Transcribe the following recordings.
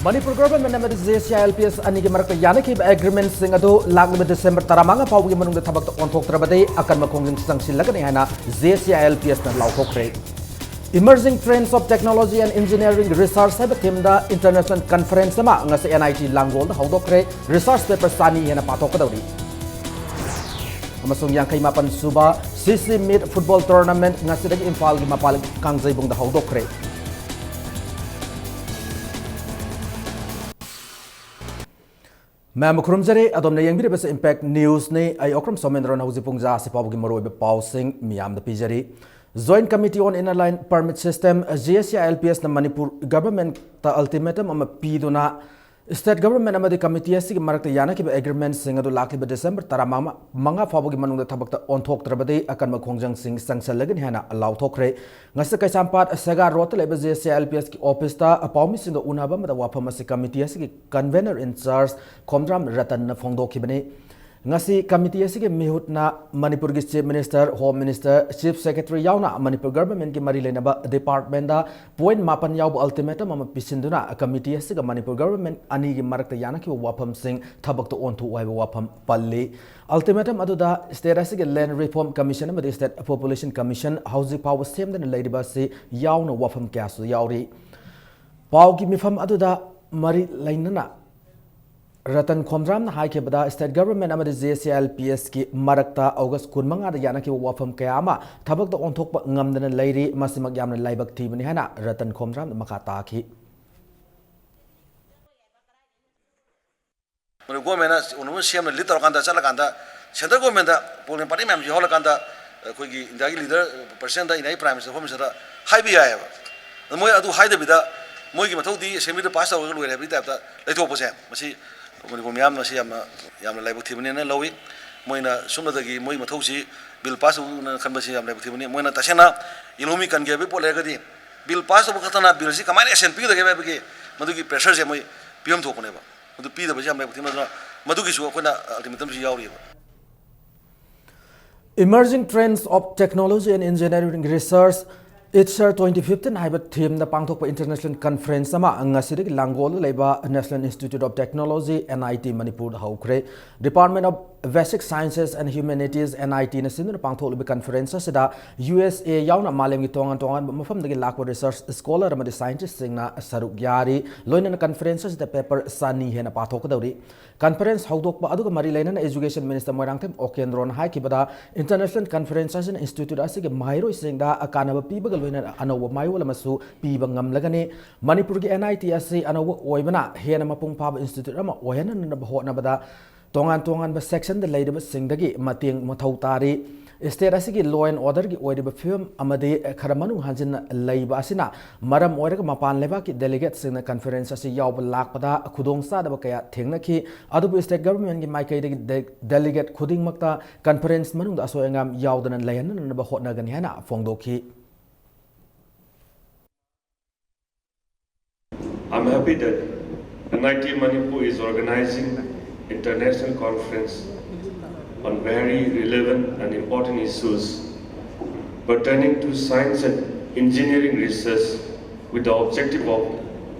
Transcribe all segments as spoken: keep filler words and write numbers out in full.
Manipur government ꯑꯃꯗꯤ J S C I L P S ꯑꯅꯤꯒꯤ ꯃꯔꯛꯇ ꯌꯥꯅꯈꯤꯕ ꯑꯦꯒ꯭ꯔꯤꯃꯦꯟꯠꯁꯤꯡ ꯑꯗꯨ ꯂꯥꯛꯂꯤꯕ ꯗꯤꯁꯦꯝꯕꯔ ꯇꯔꯥꯃꯉꯥ ꯐꯥꯎꯕꯒꯤ ꯃꯅꯨꯡꯗ ꯊꯕꯛꯇ ꯑꯣꯟꯊꯣꯛꯇ꯭ꯔꯕꯗꯤ ꯑꯀꯟꯕ ꯈꯣꯡꯖꯪ ꯆꯪꯁꯤꯜꯂꯒꯅꯤ ꯍꯥꯏꯅ J S C I L P ꯑꯦꯁꯅ ꯂꯥꯎꯊꯣꯛꯈ꯭ꯔꯦ꯫ Emerging Trends of Technology and Engineering Research ꯍꯥꯏꯕ ꯊꯤꯝꯗ ꯏꯟꯇꯔꯅꯦꯁꯅꯦꯜ ꯀꯟꯐꯔꯦꯟꯁ ꯑꯃ ꯉꯁꯤ ꯑꯦꯟ ꯑꯥꯏ ꯇꯤ ꯂꯥꯡꯒꯣꯜꯗ ꯍꯧꯗꯣꯛꯈ꯭ꯔꯦ꯫ ꯔꯤꯁꯔꯆ ꯄꯦꯄꯔ ꯆꯥꯅꯤ ꯍꯦꯟꯅ ꯄꯥꯊꯣꯛꯀꯗꯧꯔꯤ꯫ ꯑꯃꯁꯨꯡ ꯌꯥꯡꯈꯩ ꯃꯥꯄꯟ ꯁꯨꯕ ꯁꯤ ꯁꯤ ꯃꯤꯠ ꯐꯨꯠꯕꯣꯜ ꯇꯣꯔꯅꯥꯃꯦꯟꯠ ꯉꯁꯤꯗꯒꯤ ꯏꯝꯐꯥꯜꯒꯤ ꯃꯄꯥꯜ ꯀꯥꯡꯖꯩꯕꯨꯡꯗ ꯍꯧꯗꯣꯛꯈ꯭ꯔꯦ꯫ ꯃꯌꯥꯝꯕꯨ ꯈꯨꯔꯨꯝꯖꯔꯤ꯫ ꯑꯗꯣꯝꯅ ꯌꯦꯡꯕꯤꯔꯤꯕꯁꯤ ꯏꯝꯄꯦꯛ ꯅ꯭ꯌꯨꯁꯅꯤ꯫ ꯑꯩ ꯑꯣꯀ꯭ꯔꯝ ꯁꯣꯃꯦꯟꯗ꯭ꯔꯣꯅ ꯍꯧꯖꯤꯛ ꯄꯨꯡ ꯖꯥ ꯑꯁꯤ ꯐꯥꯎꯕꯒꯤ ꯃꯔꯨꯑꯣꯏꯕ ꯄꯥꯎꯁꯤꯡ ꯃꯤꯌꯥꯝꯗ ꯄꯤꯖꯔꯤ꯫ Joint Committee on Inner Line Permit System, G S C I L P ꯑꯦꯁꯅ Manipur ꯒꯚꯔꯟꯃꯦꯟꯠꯇ ꯑꯜꯇꯤꯃꯦꯇꯝ ꯑꯃ ꯄꯤꯗꯨꯅ ꯁ꯭ꯇꯦꯠ ꯒꯚꯔꯟꯃꯦꯟꯠ ꯑꯃꯗꯤ ꯀꯃꯤꯇꯤ ꯑꯁꯤꯒꯤ ꯃꯔꯛꯇ ꯌꯥꯅꯈꯤꯕ ꯑꯦꯒ꯭ꯔꯤꯃꯦꯟꯠꯁꯤꯡ ꯑꯗꯨ ꯂꯥꯛꯂꯤꯕ ꯗꯤꯁꯦꯝꯕꯔ ꯇꯔꯥꯃꯉꯥ ꯐꯥꯎꯕꯒꯤ ꯃꯅꯨꯡꯗ ꯊꯕꯛꯇ ꯑꯣꯟꯊꯣꯛꯇ꯭ꯔꯕꯗꯤ ꯑꯀꯟꯕ ꯈꯣꯡꯖꯪꯁꯤꯡ ꯆꯪꯁꯤꯜꯂꯒꯅꯤ ꯍꯥꯏꯅ ꯂꯥꯎꯊꯣꯛꯈ꯭ꯔꯦ꯫ ꯉꯁꯤ ꯀꯩꯁꯥꯝꯄꯥꯠ ꯁꯦꯒꯥ ꯔꯣꯗꯇ ꯂꯩꯕ J S C I L ꯄꯤ ꯑꯦꯁꯀꯤ ꯑꯣꯐꯤꯁꯇ ꯄꯥꯎꯃꯤꯁꯤꯡꯒ ꯎꯅꯕ ꯑꯃꯗ ꯋꯥꯐꯝ ꯑꯁꯤ ꯀꯃꯤꯇꯤ ꯑꯁꯤꯒꯤ convener in charge ꯈꯣꯝꯗ꯭ꯔꯥꯝ ꯔꯇꯟꯅ ꯐꯣꯡꯗꯣꯛꯈꯤꯕꯅꯤ꯫ ꯉꯁꯤ ꯀꯃꯤꯇꯤ ꯑꯁꯤꯒꯤ ꯃꯤꯍꯨꯠꯅ ꯃꯅꯤꯄꯨꯔꯒꯤ chief minister, home minister, chief secretary ꯌꯥꯎꯅ ꯃꯅꯤꯄꯨꯔ ꯒꯚꯔꯟꯃꯦꯟꯠꯀꯤ ꯃꯔꯤ ꯂꯩꯅꯕ ꯗꯤꯄꯥꯔꯠꯃꯦꯟꯠꯇ ꯄꯣꯏꯟꯠ ꯃꯥꯄꯟ ꯌꯥꯎꯕ ꯑꯜꯇꯤꯃꯦꯇꯝ ꯑꯃ ꯄꯤꯁꯤꯟꯗꯨꯅ ꯀꯃꯤꯇꯤ ꯑꯁꯤꯒ ꯃꯅꯤꯄꯨꯔ ꯒꯚꯔꯟꯃꯦꯟꯠ ꯑꯅꯤꯒꯤ ꯃꯔꯛꯇ ꯌꯥꯅꯈꯤꯕ ꯋꯥꯐꯝꯁꯤꯡ ꯊꯕꯛꯇ ꯑꯣꯟꯊꯣꯛꯎ ꯍꯥꯏꯕ ꯋꯥꯐꯝ ꯄꯜꯂꯤ꯫ ꯑꯜꯇꯤꯃꯦꯇꯝ ꯑꯗꯨꯗ ꯁ꯭ꯇꯦꯠ ꯑꯁꯤꯒꯤ ꯂꯦꯟꯗ ꯔꯤꯐꯣꯔꯝ ꯀꯃꯤꯁꯟ ꯑꯃꯗꯤ ꯁ꯭ꯇꯦꯠ ꯄꯣꯄꯨꯂꯦꯁꯟ ꯀꯃꯤꯁꯟ ꯍꯧꯖꯤꯛ ꯐꯥꯎꯕ ꯁꯦꯝꯗꯅ ꯂꯩꯔꯤꯕ ꯑꯁꯤ ꯌꯥꯎꯅ ꯋꯥꯐꯝ ꯀꯌꯥꯁꯨ ꯌꯥꯎꯔꯤ꯫ ꯄꯥꯎꯒꯤ ꯃꯤꯐꯝ ꯑꯗꯨꯗ ꯃꯔꯤ ꯂꯩꯅꯅ ꯔꯇꯟ ꯈꯣꯝꯗ꯭ꯔꯥꯝꯅ ꯍꯥꯏꯈꯤꯕꯗ, ꯁ꯭ꯇꯦꯠ ꯒꯚꯔꯟꯃꯦꯟꯠ ꯑꯃꯗꯤ J S C I L ꯄꯤ ꯑꯦꯁꯀꯤ ꯃꯔꯛꯇ ꯑꯣꯒꯁ ꯀꯨꯟꯃꯉꯥꯗ ꯌꯥꯅꯈꯤꯕ ꯋꯥꯐꯝ ꯀꯌꯥ ꯑꯃ ꯊꯕꯛꯇ ꯑꯣꯟꯊꯣꯛꯄ ꯉꯝꯗꯅ ꯂꯩꯔꯤ꯫ ꯃꯁꯤꯃꯛ ꯌꯥꯝꯅ ꯂꯥꯏꯕꯛ ꯊꯤꯕꯅꯤ ꯍꯥꯏꯅ ꯔꯇꯟ ꯈꯣꯝꯗ꯭ꯔꯥꯝꯅ ꯃꯈꯥ ꯇꯥꯈꯤ꯫ ꯃꯅꯤꯄꯨꯔ ꯒꯣꯔꯃꯦꯟꯅ ꯑꯣꯅꯣꯃꯁ ꯁꯦꯝꯅ ꯂꯤꯗ ꯇꯧꯔꯀꯥꯟꯗ ꯆꯠꯂꯀꯥꯟꯗ, ꯁꯦꯟꯇ꯭ꯔꯦꯜ ꯒꯣꯔꯃꯦꯟꯗ ꯄ꯭ꯔꯣꯕ꯭ꯂꯦꯝ ꯄꯥꯔꯇꯤ ꯃꯌꯥꯝꯁꯨ ꯌꯥꯎꯍꯜꯂꯀꯥꯟꯗ, ꯑꯩꯈꯣꯏꯒꯤ ꯏꯟꯗꯤꯌꯥꯒꯤ ꯂꯤꯗꯔ, ꯄ꯭ꯔꯁꯤꯗꯦꯟꯗ, ꯏꯟꯗꯤꯌꯥꯒꯤ ꯄ꯭ꯔꯥꯏꯝ ꯃꯤꯅꯤꯁꯇꯔ, ꯍꯣꯝ ꯃꯤꯅꯤꯁꯇꯔꯗ ꯍꯥꯏꯕ ꯌꯥꯏꯑꯕ꯫ ꯑꯗꯣ ꯃꯣꯏ ꯑꯗꯨ ꯍꯥꯏꯗꯕꯤꯗ ꯃꯣꯏꯒꯤ ꯃꯊꯧꯗꯤ ꯑꯦꯁꯦꯝꯕ꯭ꯂꯤꯗ ꯄꯥꯁ ꯇꯧꯔꯒ ꯂꯣꯏꯔꯦ ꯍꯥꯏꯕꯒꯤ ꯇꯥꯏꯞꯇ ꯂꯩꯊꯣꯛꯄꯁꯦ, ꯃꯁꯤ ꯃꯅꯤꯄꯨꯔ ꯃꯤꯌꯥꯝꯅ ꯁꯤ ꯌꯥꯝꯅ, ꯌꯥꯝꯅ ꯂꯥꯏꯕꯛ ꯊꯤꯕꯅꯦꯅ ꯂꯧꯏ꯫ ꯃꯣꯏꯅ ꯁꯨꯞꯅꯇꯒꯤ ꯃꯣꯏ ꯃꯊꯧꯁꯤ ꯕꯤꯜ ꯄꯥꯁ ꯇꯧꯗꯨꯅ ꯈꯟꯕꯁꯤ ꯌꯥꯝ ꯂꯥꯏꯕꯛ ꯊꯤꯕꯅꯤ꯫ ꯃꯣꯏꯅ ꯇꯁꯦꯡꯅ ꯌꯦꯜꯍꯧꯃꯤ ꯀꯟꯒꯦ ꯍꯥꯏꯕꯒꯤ ꯄꯣꯠ ꯂꯩꯔꯒꯗꯤ, ꯕꯤꯜ ꯄꯥꯁ ꯇꯧꯕ ꯈꯛꯇꯅ ꯕꯤꯜꯁꯤ ꯀꯃꯥꯏꯅ ꯑꯦꯛꯁꯟ ꯄꯤꯒꯗꯒꯦ ꯍꯥꯏꯕꯒꯤ ꯃꯗꯨꯒꯤ ꯄ꯭ꯔꯦꯁꯔꯁꯦ ꯃꯣꯏ ꯄꯤꯐꯝ ꯊꯣꯛꯄꯅꯦꯕ꯫ ꯃꯗꯨ ꯄꯤꯗꯕꯁꯤ ꯌꯥꯝ ꯂꯥꯏꯕꯛ ꯊꯤꯕ, ꯑꯗꯨꯅ ꯃꯗꯨꯒꯤꯁꯨ ꯑꯩꯈꯣꯏꯅ ꯑꯜꯇꯤꯃꯦꯇꯝꯁꯤ ꯌꯥꯎꯔꯤꯕ꯫ Emerging Trends of Technology and Engineering Research, It's Her twenty fifteen ꯍꯥꯏꯕ themeꯗ ꯄꯥꯡꯊꯣꯛꯄ international conference ꯑꯃ ꯉꯁꯤꯗꯒꯤ ꯂꯥꯡꯒꯣꯜꯗ ꯂꯩꯕ National Institute of Technology, N I T, ꯃꯅꯤꯄꯨꯔꯗ ꯍꯧꯈ꯭ꯔꯦ꯫ Department of Basic Sciences and Humanities, N I T ꯅ ꯁꯤꯟꯗꯨꯅ ꯄꯥꯡꯊꯣꯛꯂꯤꯕ conference ꯑꯁꯤꯗ U S A ꯌꯥꯎꯅ ꯃꯥꯂꯦꯝꯒꯤ ꯇꯣꯉꯥꯟ ꯇꯣꯉꯥꯟꯕ ꯃꯐꯝꯗꯒꯤ ꯂꯥꯛꯄ research scholar ꯑꯃꯗꯤ scientistꯁꯤꯡꯅ ꯁꯔꯨꯛ ꯌꯥꯔꯤ꯫ ꯂꯣꯏꯅꯅ conference ꯑꯁꯤꯗ paper ꯆꯅꯤ ꯍꯦꯟꯅ ꯄꯥꯊꯣꯛꯀꯗꯧꯔꯤ꯫ Conference ꯍꯧꯗꯣꯛꯄ ꯑꯗꯨꯒ ꯃꯔꯤ ꯂꯩꯅꯅ Education Minister Moirangthem ꯑꯣꯀꯦꯟꯗ꯭ꯔꯣꯅ ꯍꯥꯏꯈꯤꯕꯗ, international conference ꯑꯁꯤꯅ institute ꯑꯁꯤꯒꯤ ꯃꯍꯩꯔꯣꯏꯁꯤꯡꯗ ꯀꯥꯟꯅꯕ ꯄꯤꯕꯒ ꯂꯣꯏꯅꯅ ꯑꯅꯧꯕ ꯃꯌꯣꯜ ꯑꯃꯁꯨ ꯄꯤꯕ ꯉꯝꯂꯒꯅꯤ꯫ ꯃꯅꯤꯄꯨꯔꯒꯤ N I T ꯑꯁꯤ ꯑꯅꯧꯕ ꯑꯣꯏꯕꯅ ꯍꯦꯟꯅ ꯃꯄꯨꯡ ꯐꯥꯕ institute ꯑꯃ ꯑꯣꯏꯍꯟꯅꯅꯕ ꯍꯣꯠꯅꯕꯗ ꯇꯣꯉꯥꯟ ꯇꯣꯉꯥꯟꯕ sectionꯗ ꯂꯩꯔꯤꯕꯁꯤꯡꯗꯒꯤ ꯃꯇꯦꯡ ꯃꯊꯧ ꯇꯥꯔꯤ꯫ State ꯑꯁꯤꯒꯤ law and orderꯒꯤ ꯑꯣꯏꯔꯤꯕ ꯐꯤꯕꯝ ꯑꯃꯗꯤ ꯈꯔ ꯃꯅꯨꯡ ꯍꯟꯖꯤꯟꯅ ꯂꯩꯕ ꯑꯁꯤꯅ ꯃꯔꯝ ꯑꯣꯏꯔꯒ ꯃꯄꯥꯟ ꯂꯩꯕꯥꯛꯀꯤ delegateꯁꯤꯡꯅ conference ꯑꯁꯤ ꯌꯥꯎꯕ ꯂꯥꯛꯄꯗ ꯈꯨꯗꯣꯡꯆꯥꯗꯕ ꯀꯌꯥ ꯊꯦꯡꯅꯈꯤ꯫ ꯑꯗꯨꯕꯨ state governmentꯀꯤ ꯃꯥꯏꯀꯩꯗꯒꯤ de-, delegate ꯈꯨꯗꯤꯡꯃꯛꯇ conference ꯃꯅꯨꯡꯗ ꯑꯁꯣꯏ ꯑꯉꯥꯝ ꯌꯥꯎꯗꯅ ꯂꯩꯍꯟꯅꯅꯕ ꯍꯣꯠꯅꯒꯅꯤ ꯍꯥꯏꯅ ꯐꯣꯡꯗꯣꯛꯈꯤ꯫ I'm happy that N I T Manipur is organizing international conference on very relevant and important issues pertaining to science and engineering research with the objective of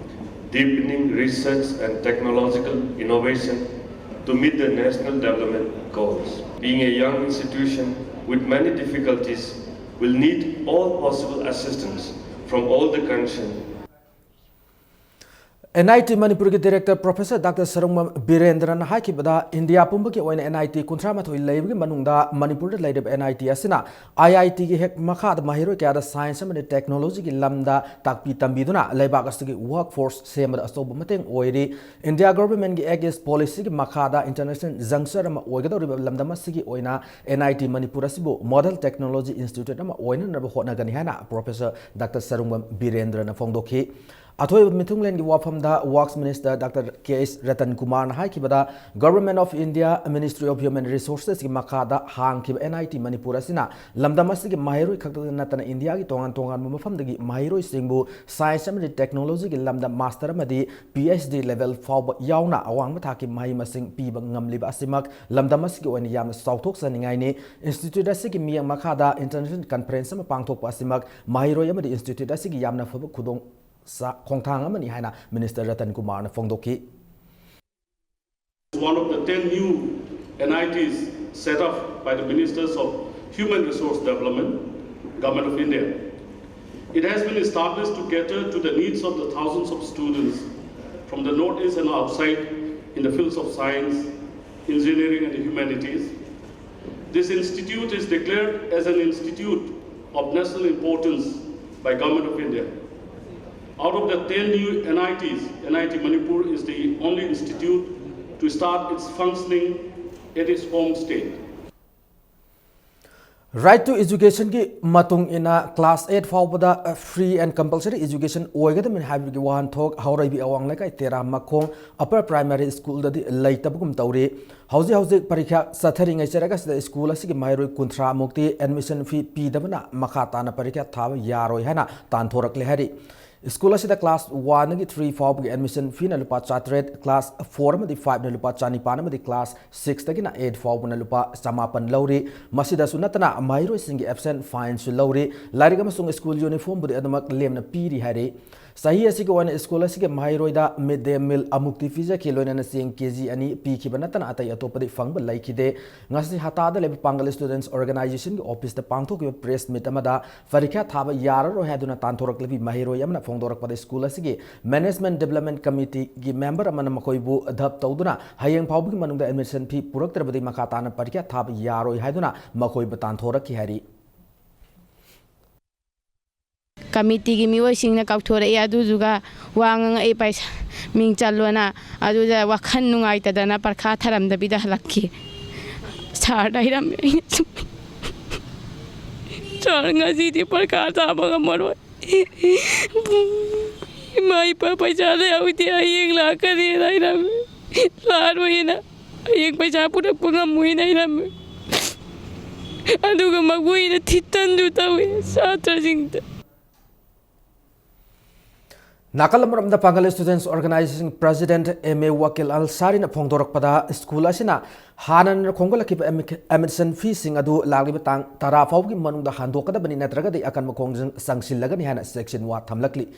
deepening research and technological innovation to meet the national development goals. Being a young institution with many difficulties, will need all possible assistance from all the concerned N I T ꯃꯅꯤꯄꯨꯔꯒꯤ director professor Doctor Sarungbam ꯕꯤꯔꯦꯟꯗ꯭ꯔꯅ ꯍꯥꯏꯈꯤꯕꯗ, India ꯄꯨꯝꯕꯒꯤ ꯑꯣꯏꯅ N I T ꯀꯨꯟꯊ꯭ꯔꯥ ꯃꯥꯊꯣꯏ ꯂꯩꯕꯒꯤ ꯃꯅꯨꯡꯗ ꯃꯅꯤꯄꯨꯔꯗ ꯂꯩꯔꯤꯕ N I T ꯑꯁꯤꯅ I I Tꯒꯤ ꯍꯦꯛ ꯃꯈꯥꯗ ꯃꯍꯩꯔꯣꯏ ꯀꯌꯥꯗ science ꯑꯃꯗꯤ technologyꯒꯤ ꯂꯝꯗ ꯇꯥꯛꯄꯤ ꯇꯝꯕꯤꯗꯨꯅ ꯂꯩꯕꯥꯛ ꯑꯁꯤꯒꯤ workforce ꯁꯦꯝꯕꯗ ꯑꯆꯧꯕ ꯃꯇꯦꯡ ꯑꯣꯏꯔꯤ꯫ ꯏꯟꯗꯤꯌꯥ governmentꯀꯤ Act East policyꯒꯤ ꯃꯈꯥꯗ international juncture ꯑꯃ ꯑꯣꯏꯒꯗꯧꯔꯤꯕ ꯂꯝꯗꯝ ꯑꯁꯤꯒꯤ ꯑꯣꯏꯅ N I T ꯃꯅꯤꯄꯨꯔ ꯑꯁꯤꯕꯨ model technology institute ꯑꯃ ꯑꯣꯏꯅꯅꯕ ꯍꯣꯠꯅꯒꯅꯤ ꯍꯥꯏꯅ professor Doctor ꯁꯔꯨꯡꯕꯝ ꯕꯤꯔꯦꯟꯗ꯭ꯔꯅ ꯐꯣꯡꯗꯣꯛꯈꯤ꯫ ꯑꯊꯣꯏꯕ ꯃꯤꯊꯨꯡꯂꯦꯟꯒꯤ ꯋꯥꯐꯝꯗ Works Minister Doctor K S Ratan Kumarꯅ ꯍꯥꯏꯈꯤꯕꯗ, Government of India, Ministry of Human Resourcesꯀꯤ ꯃꯈꯥꯗ ꯍꯥꯡꯈꯤꯕ N I T ꯃꯅꯤꯄꯨꯔ ꯑꯁꯤꯅ ꯂꯝꯗꯝ ꯑꯁꯤꯒꯤ ꯃꯍꯩꯔꯣꯏ ꯈꯛꯇꯗ ꯅꯠꯇꯅ ꯏꯟꯗꯤꯌꯥꯒꯤ ꯇꯣꯉꯥꯟ ꯇꯣꯉꯥꯟꯕ ꯃꯐꯝꯗꯒꯤ ꯃꯍꯩꯔꯣꯏꯁꯤꯡꯕꯨ science ꯑꯃꯗꯤ technologyꯒꯤ ꯂꯝꯗ master ꯑꯃꯗꯤ P H D level ꯐꯥꯎꯕ ꯌꯥꯎꯅ ꯑꯋꯥꯡꯕ ꯊꯥꯛꯀꯤ ꯃꯍꯩ ꯃꯁꯤꯡ ꯄꯤꯕ ꯉꯝꯂꯤꯕ ꯑꯁꯤꯃꯛ ꯂꯝꯗꯝ ꯑꯁꯤꯒꯤ ꯑꯣꯏꯅ ꯌꯥꯝꯅ ꯆꯥꯎꯊꯣꯛꯆꯅꯤꯡꯉꯥꯏꯅꯤ꯫ Institute ꯑꯁꯤꯒꯤ ꯃꯤꯠꯌꯦꯡ ꯃꯈꯥꯗ international conference ꯑꯃ ꯄꯥꯡꯊꯣꯛꯄ ꯑꯁꯤꯃꯛ ꯃꯍꯩꯔꯣꯏ ꯑꯃꯗꯤ institute ꯑꯁꯤꯒꯤ ꯌꯥꯝꯅ ꯐꯕ ꯈꯨꯗꯣꯡ ꯆꯥ-, ꯈꯣꯡꯊꯥꯡ ꯑꯃꯅꯤ ꯍꯥꯏꯅ Minister Ratan Kumarꯅ ꯐꯣꯡꯗꯣꯛꯈꯤ꯫ One of the ten new N I Ts set up by the Ministers of Human Resource Development, Government of India. It has been established to cater to the needs of the thousands of students from the Northeast and outside in the fields of science, engineering and humanities. This institute is declared as an institute of national importance by Government of India. Out of the ten new N I Ts, N I T Manipur is the only institute to start its functioning at its home state. Right to Educationꯒꯤ ꯃꯇꯨꯡ ꯏꯟꯅ class eight ꯐꯥꯎꯕꯗ free and compulsory education ꯑꯣꯏꯒꯗꯕꯅꯤ ꯍꯥꯏꯕꯒꯤ ꯋꯥꯍꯟꯊꯣꯛ ꯍꯥꯎꯔꯩꯕꯤ ꯑꯋꯥꯡ ꯂꯩꯀꯥꯏ ꯇꯦꯔꯥ ꯃꯈꯣꯡ Upper Primary Schoolꯗꯗꯤ ꯂꯩꯇꯕꯒꯨꯝ ꯇꯧꯔꯤ꯫ ꯍꯧꯖꯤꯛ ꯍꯧꯖꯤꯛ ꯄꯔꯤꯈ꯭ꯌꯥ ꯆꯠꯊꯔꯤꯉꯩ ꯆꯔꯛ ꯑꯁꯤꯗ school ꯑꯁꯤꯒꯤ ꯃꯍꯩꯔꯣꯏ ꯀꯨꯟꯊ꯭ꯔꯥ ꯃꯨꯛꯇꯤ admission fee ꯄꯤꯗꯕꯅ ꯃꯈꯥ ꯇꯥꯅ ꯄꯔꯤꯈ꯭ꯌꯥ ꯊꯥꯕ ꯌꯥꯔꯣꯏ ꯍꯥꯏꯅ ꯇꯥꯟꯊꯣꯔꯛꯂꯦ ꯍꯥꯏꯔꯤ꯫ School ꯑꯁꯤꯗ class one ꯗꯒꯤ three ꯐꯥꯎꯕꯒꯤ admission feeꯅ ꯂꯨꯄꯥ ꯆꯥꯇ꯭ꯔꯦꯠ, class four ꯑꯃꯗꯤ fiveꯅ ꯂꯨꯄꯥ ꯆꯅꯤꯄꯥꯟ ꯑꯃꯗꯤ class sixꯇꯒꯤꯅ eight ꯐꯥꯎꯕꯅ ꯂꯨꯄꯥ ꯆꯃꯥꯄꯟ ꯂꯧꯔꯤ꯫ ꯃꯁꯤꯗꯁꯨ ꯅꯠꯇꯅ ꯃꯍꯩꯔꯣꯏꯁꯤꯡꯒꯤ absent fineꯁꯨ ꯂꯧꯔꯤ꯫ ꯂꯥꯏꯔꯤꯛ ꯑꯃꯁꯨꯡ school uniformꯕꯨꯗꯤ ꯑꯗꯨꯃꯛ ꯂꯦꯝꯅ ꯄꯤꯔꯤ ꯍꯥꯏꯔꯤ꯫ ꯆꯍꯤ ꯑꯁꯤꯒꯤ ꯑꯣꯏꯅ school ꯑꯁꯤꯒꯤ ꯃꯍꯩꯔꯣꯏꯗ mid day meal ꯑꯃꯨꯛꯇꯤ ꯄꯤꯖꯈꯤ, ꯂꯣꯏꯅꯅ ꯆꯦꯡ KG ꯑꯅꯤ ꯄꯤꯈꯤꯕ ꯅꯠꯇꯅ ꯑꯇꯩ ꯑꯇꯣꯞꯄꯗꯤ ꯐꯪꯕ ꯂꯩꯈꯤꯗꯦ꯫ ꯉꯁꯤ ꯍꯇꯥꯗ ꯂꯩꯕ ꯄꯥꯡꯒꯜ Students Organizationꯒꯤ officeꯇ ꯄꯥꯡꯊꯣꯛꯈꯤꯕ press meet ꯑꯃꯗ ꯄꯔꯤꯈ꯭ꯌꯥ ꯊꯥꯕ ꯌꯥꯔꯔꯣꯏ ꯍꯥꯏꯗꯨꯅ ꯇꯥꯟꯊꯣꯔꯛꯂꯕꯤ ꯃꯍꯩꯔꯣꯏ ꯑꯃꯅ ꯐꯣꯡꯗꯣꯔꯛꯄꯗ school ꯑꯁꯤꯒꯤ Management Development Committeeꯒꯤ member ꯑꯃꯅ ꯃꯈꯣꯏꯕꯨ ꯙꯞ ꯇꯧꯗꯨꯅ ꯍꯌꯦꯡ ꯐꯥꯎꯕꯒꯤ ꯃꯅꯨꯡꯗ admission fee ꯄꯨꯔꯛꯇ꯭ꯔꯕꯗꯤ ꯃꯈꯥ ꯇꯥꯅ ꯄꯔꯤꯈ꯭ꯌꯥ ꯊꯥꯕ ꯌꯥꯔꯣꯏ ꯍꯥꯏꯗꯨꯅ ꯃꯈꯣꯏꯕꯨ ꯇꯥꯟꯊꯣꯔꯛꯈꯤ ꯍꯥꯏꯔꯤ꯫ Committeeꯒꯤ ꯃꯤꯑꯣꯏꯁꯤꯡꯅ ꯀꯧꯊꯣꯔꯛꯏ, ꯑꯗꯨꯗꯨꯒ ꯋꯥ ꯉꯥꯡꯉꯛꯏ, ꯄꯩꯁꯥ ꯃꯤꯡ ꯆꯜꯂꯣꯅ꯫ ꯑꯗꯨꯗ ꯋꯥꯈꯜ ꯅꯨꯡꯉꯥꯏꯇꯗꯅ ꯄꯔꯤꯈꯥ ꯊꯥꯔꯝꯗꯕꯤꯗ ꯍꯜꯂꯛꯈꯤ꯫ Sirꯗ ꯍꯥꯏꯔꯝꯃꯦ ꯑꯩꯅ ꯁꯨꯝ, "Sir, ꯉꯁꯤꯗꯤ ꯄꯔꯤꯈꯥ ꯊꯥꯕ ꯉꯝꯃꯔꯣꯏ꯫ ꯏꯃꯥ ꯏꯄꯥ ꯄꯩꯁꯥ ꯂꯩꯍꯧꯗꯦ, ꯍꯌꯦꯡ ꯂꯥꯛꯀꯅꯤꯅ ꯍꯥꯏꯔꯝꯃꯤ꯫ ꯂꯥꯛꯑꯔꯣꯏꯅ, ꯍꯌꯦꯡ ꯄꯩꯁꯥ ꯄꯨꯔꯛꯄ ꯉꯝꯃꯣꯏꯅ ꯍꯥꯏꯔꯝꯃꯤ꯫ ꯑꯗꯨꯒ ꯃꯈꯣꯏꯅ ꯊꯤꯠꯇꯟꯁꯨ ꯇꯧꯏ ꯁꯥꯇ꯭ꯔꯁꯤꯡꯗ꯫ ꯅꯥꯀꯜ ꯑꯃꯔꯣꯝꯗ ꯄꯥꯡꯒꯜ Students Organization President M A Wakil ꯑꯜꯁꯥꯔꯤꯅ ꯐꯣꯡꯗꯣꯔꯛꯄꯗ, ꯁ꯭ꯀꯨꯜ ꯑꯁꯤꯅ ꯍꯥꯟꯅꯅ ꯈꯣꯝꯒꯠꯂꯛꯈꯤꯕ ꯑꯦꯃꯤ-, admission feeꯁꯤꯡ ꯑꯗꯨ ꯂꯥꯛꯂꯤꯕ ꯇꯥꯡ ꯇꯔꯥ ꯐꯥꯎꯕꯒꯤ ꯃꯅꯨꯡꯗ ꯍꯟꯗꯣꯛꯀꯗꯕꯅꯤ, ꯅꯠꯇ꯭ꯔꯒꯗꯤ ꯑꯀꯟꯕ ꯈꯣꯡꯖꯪ ꯆꯪꯁꯤꯜꯂꯒꯅꯤ ꯍꯥꯏꯅ ꯆꯦꯛꯁꯤꯟ ꯋꯥ ꯊꯝꯂꯛꯂꯤ꯫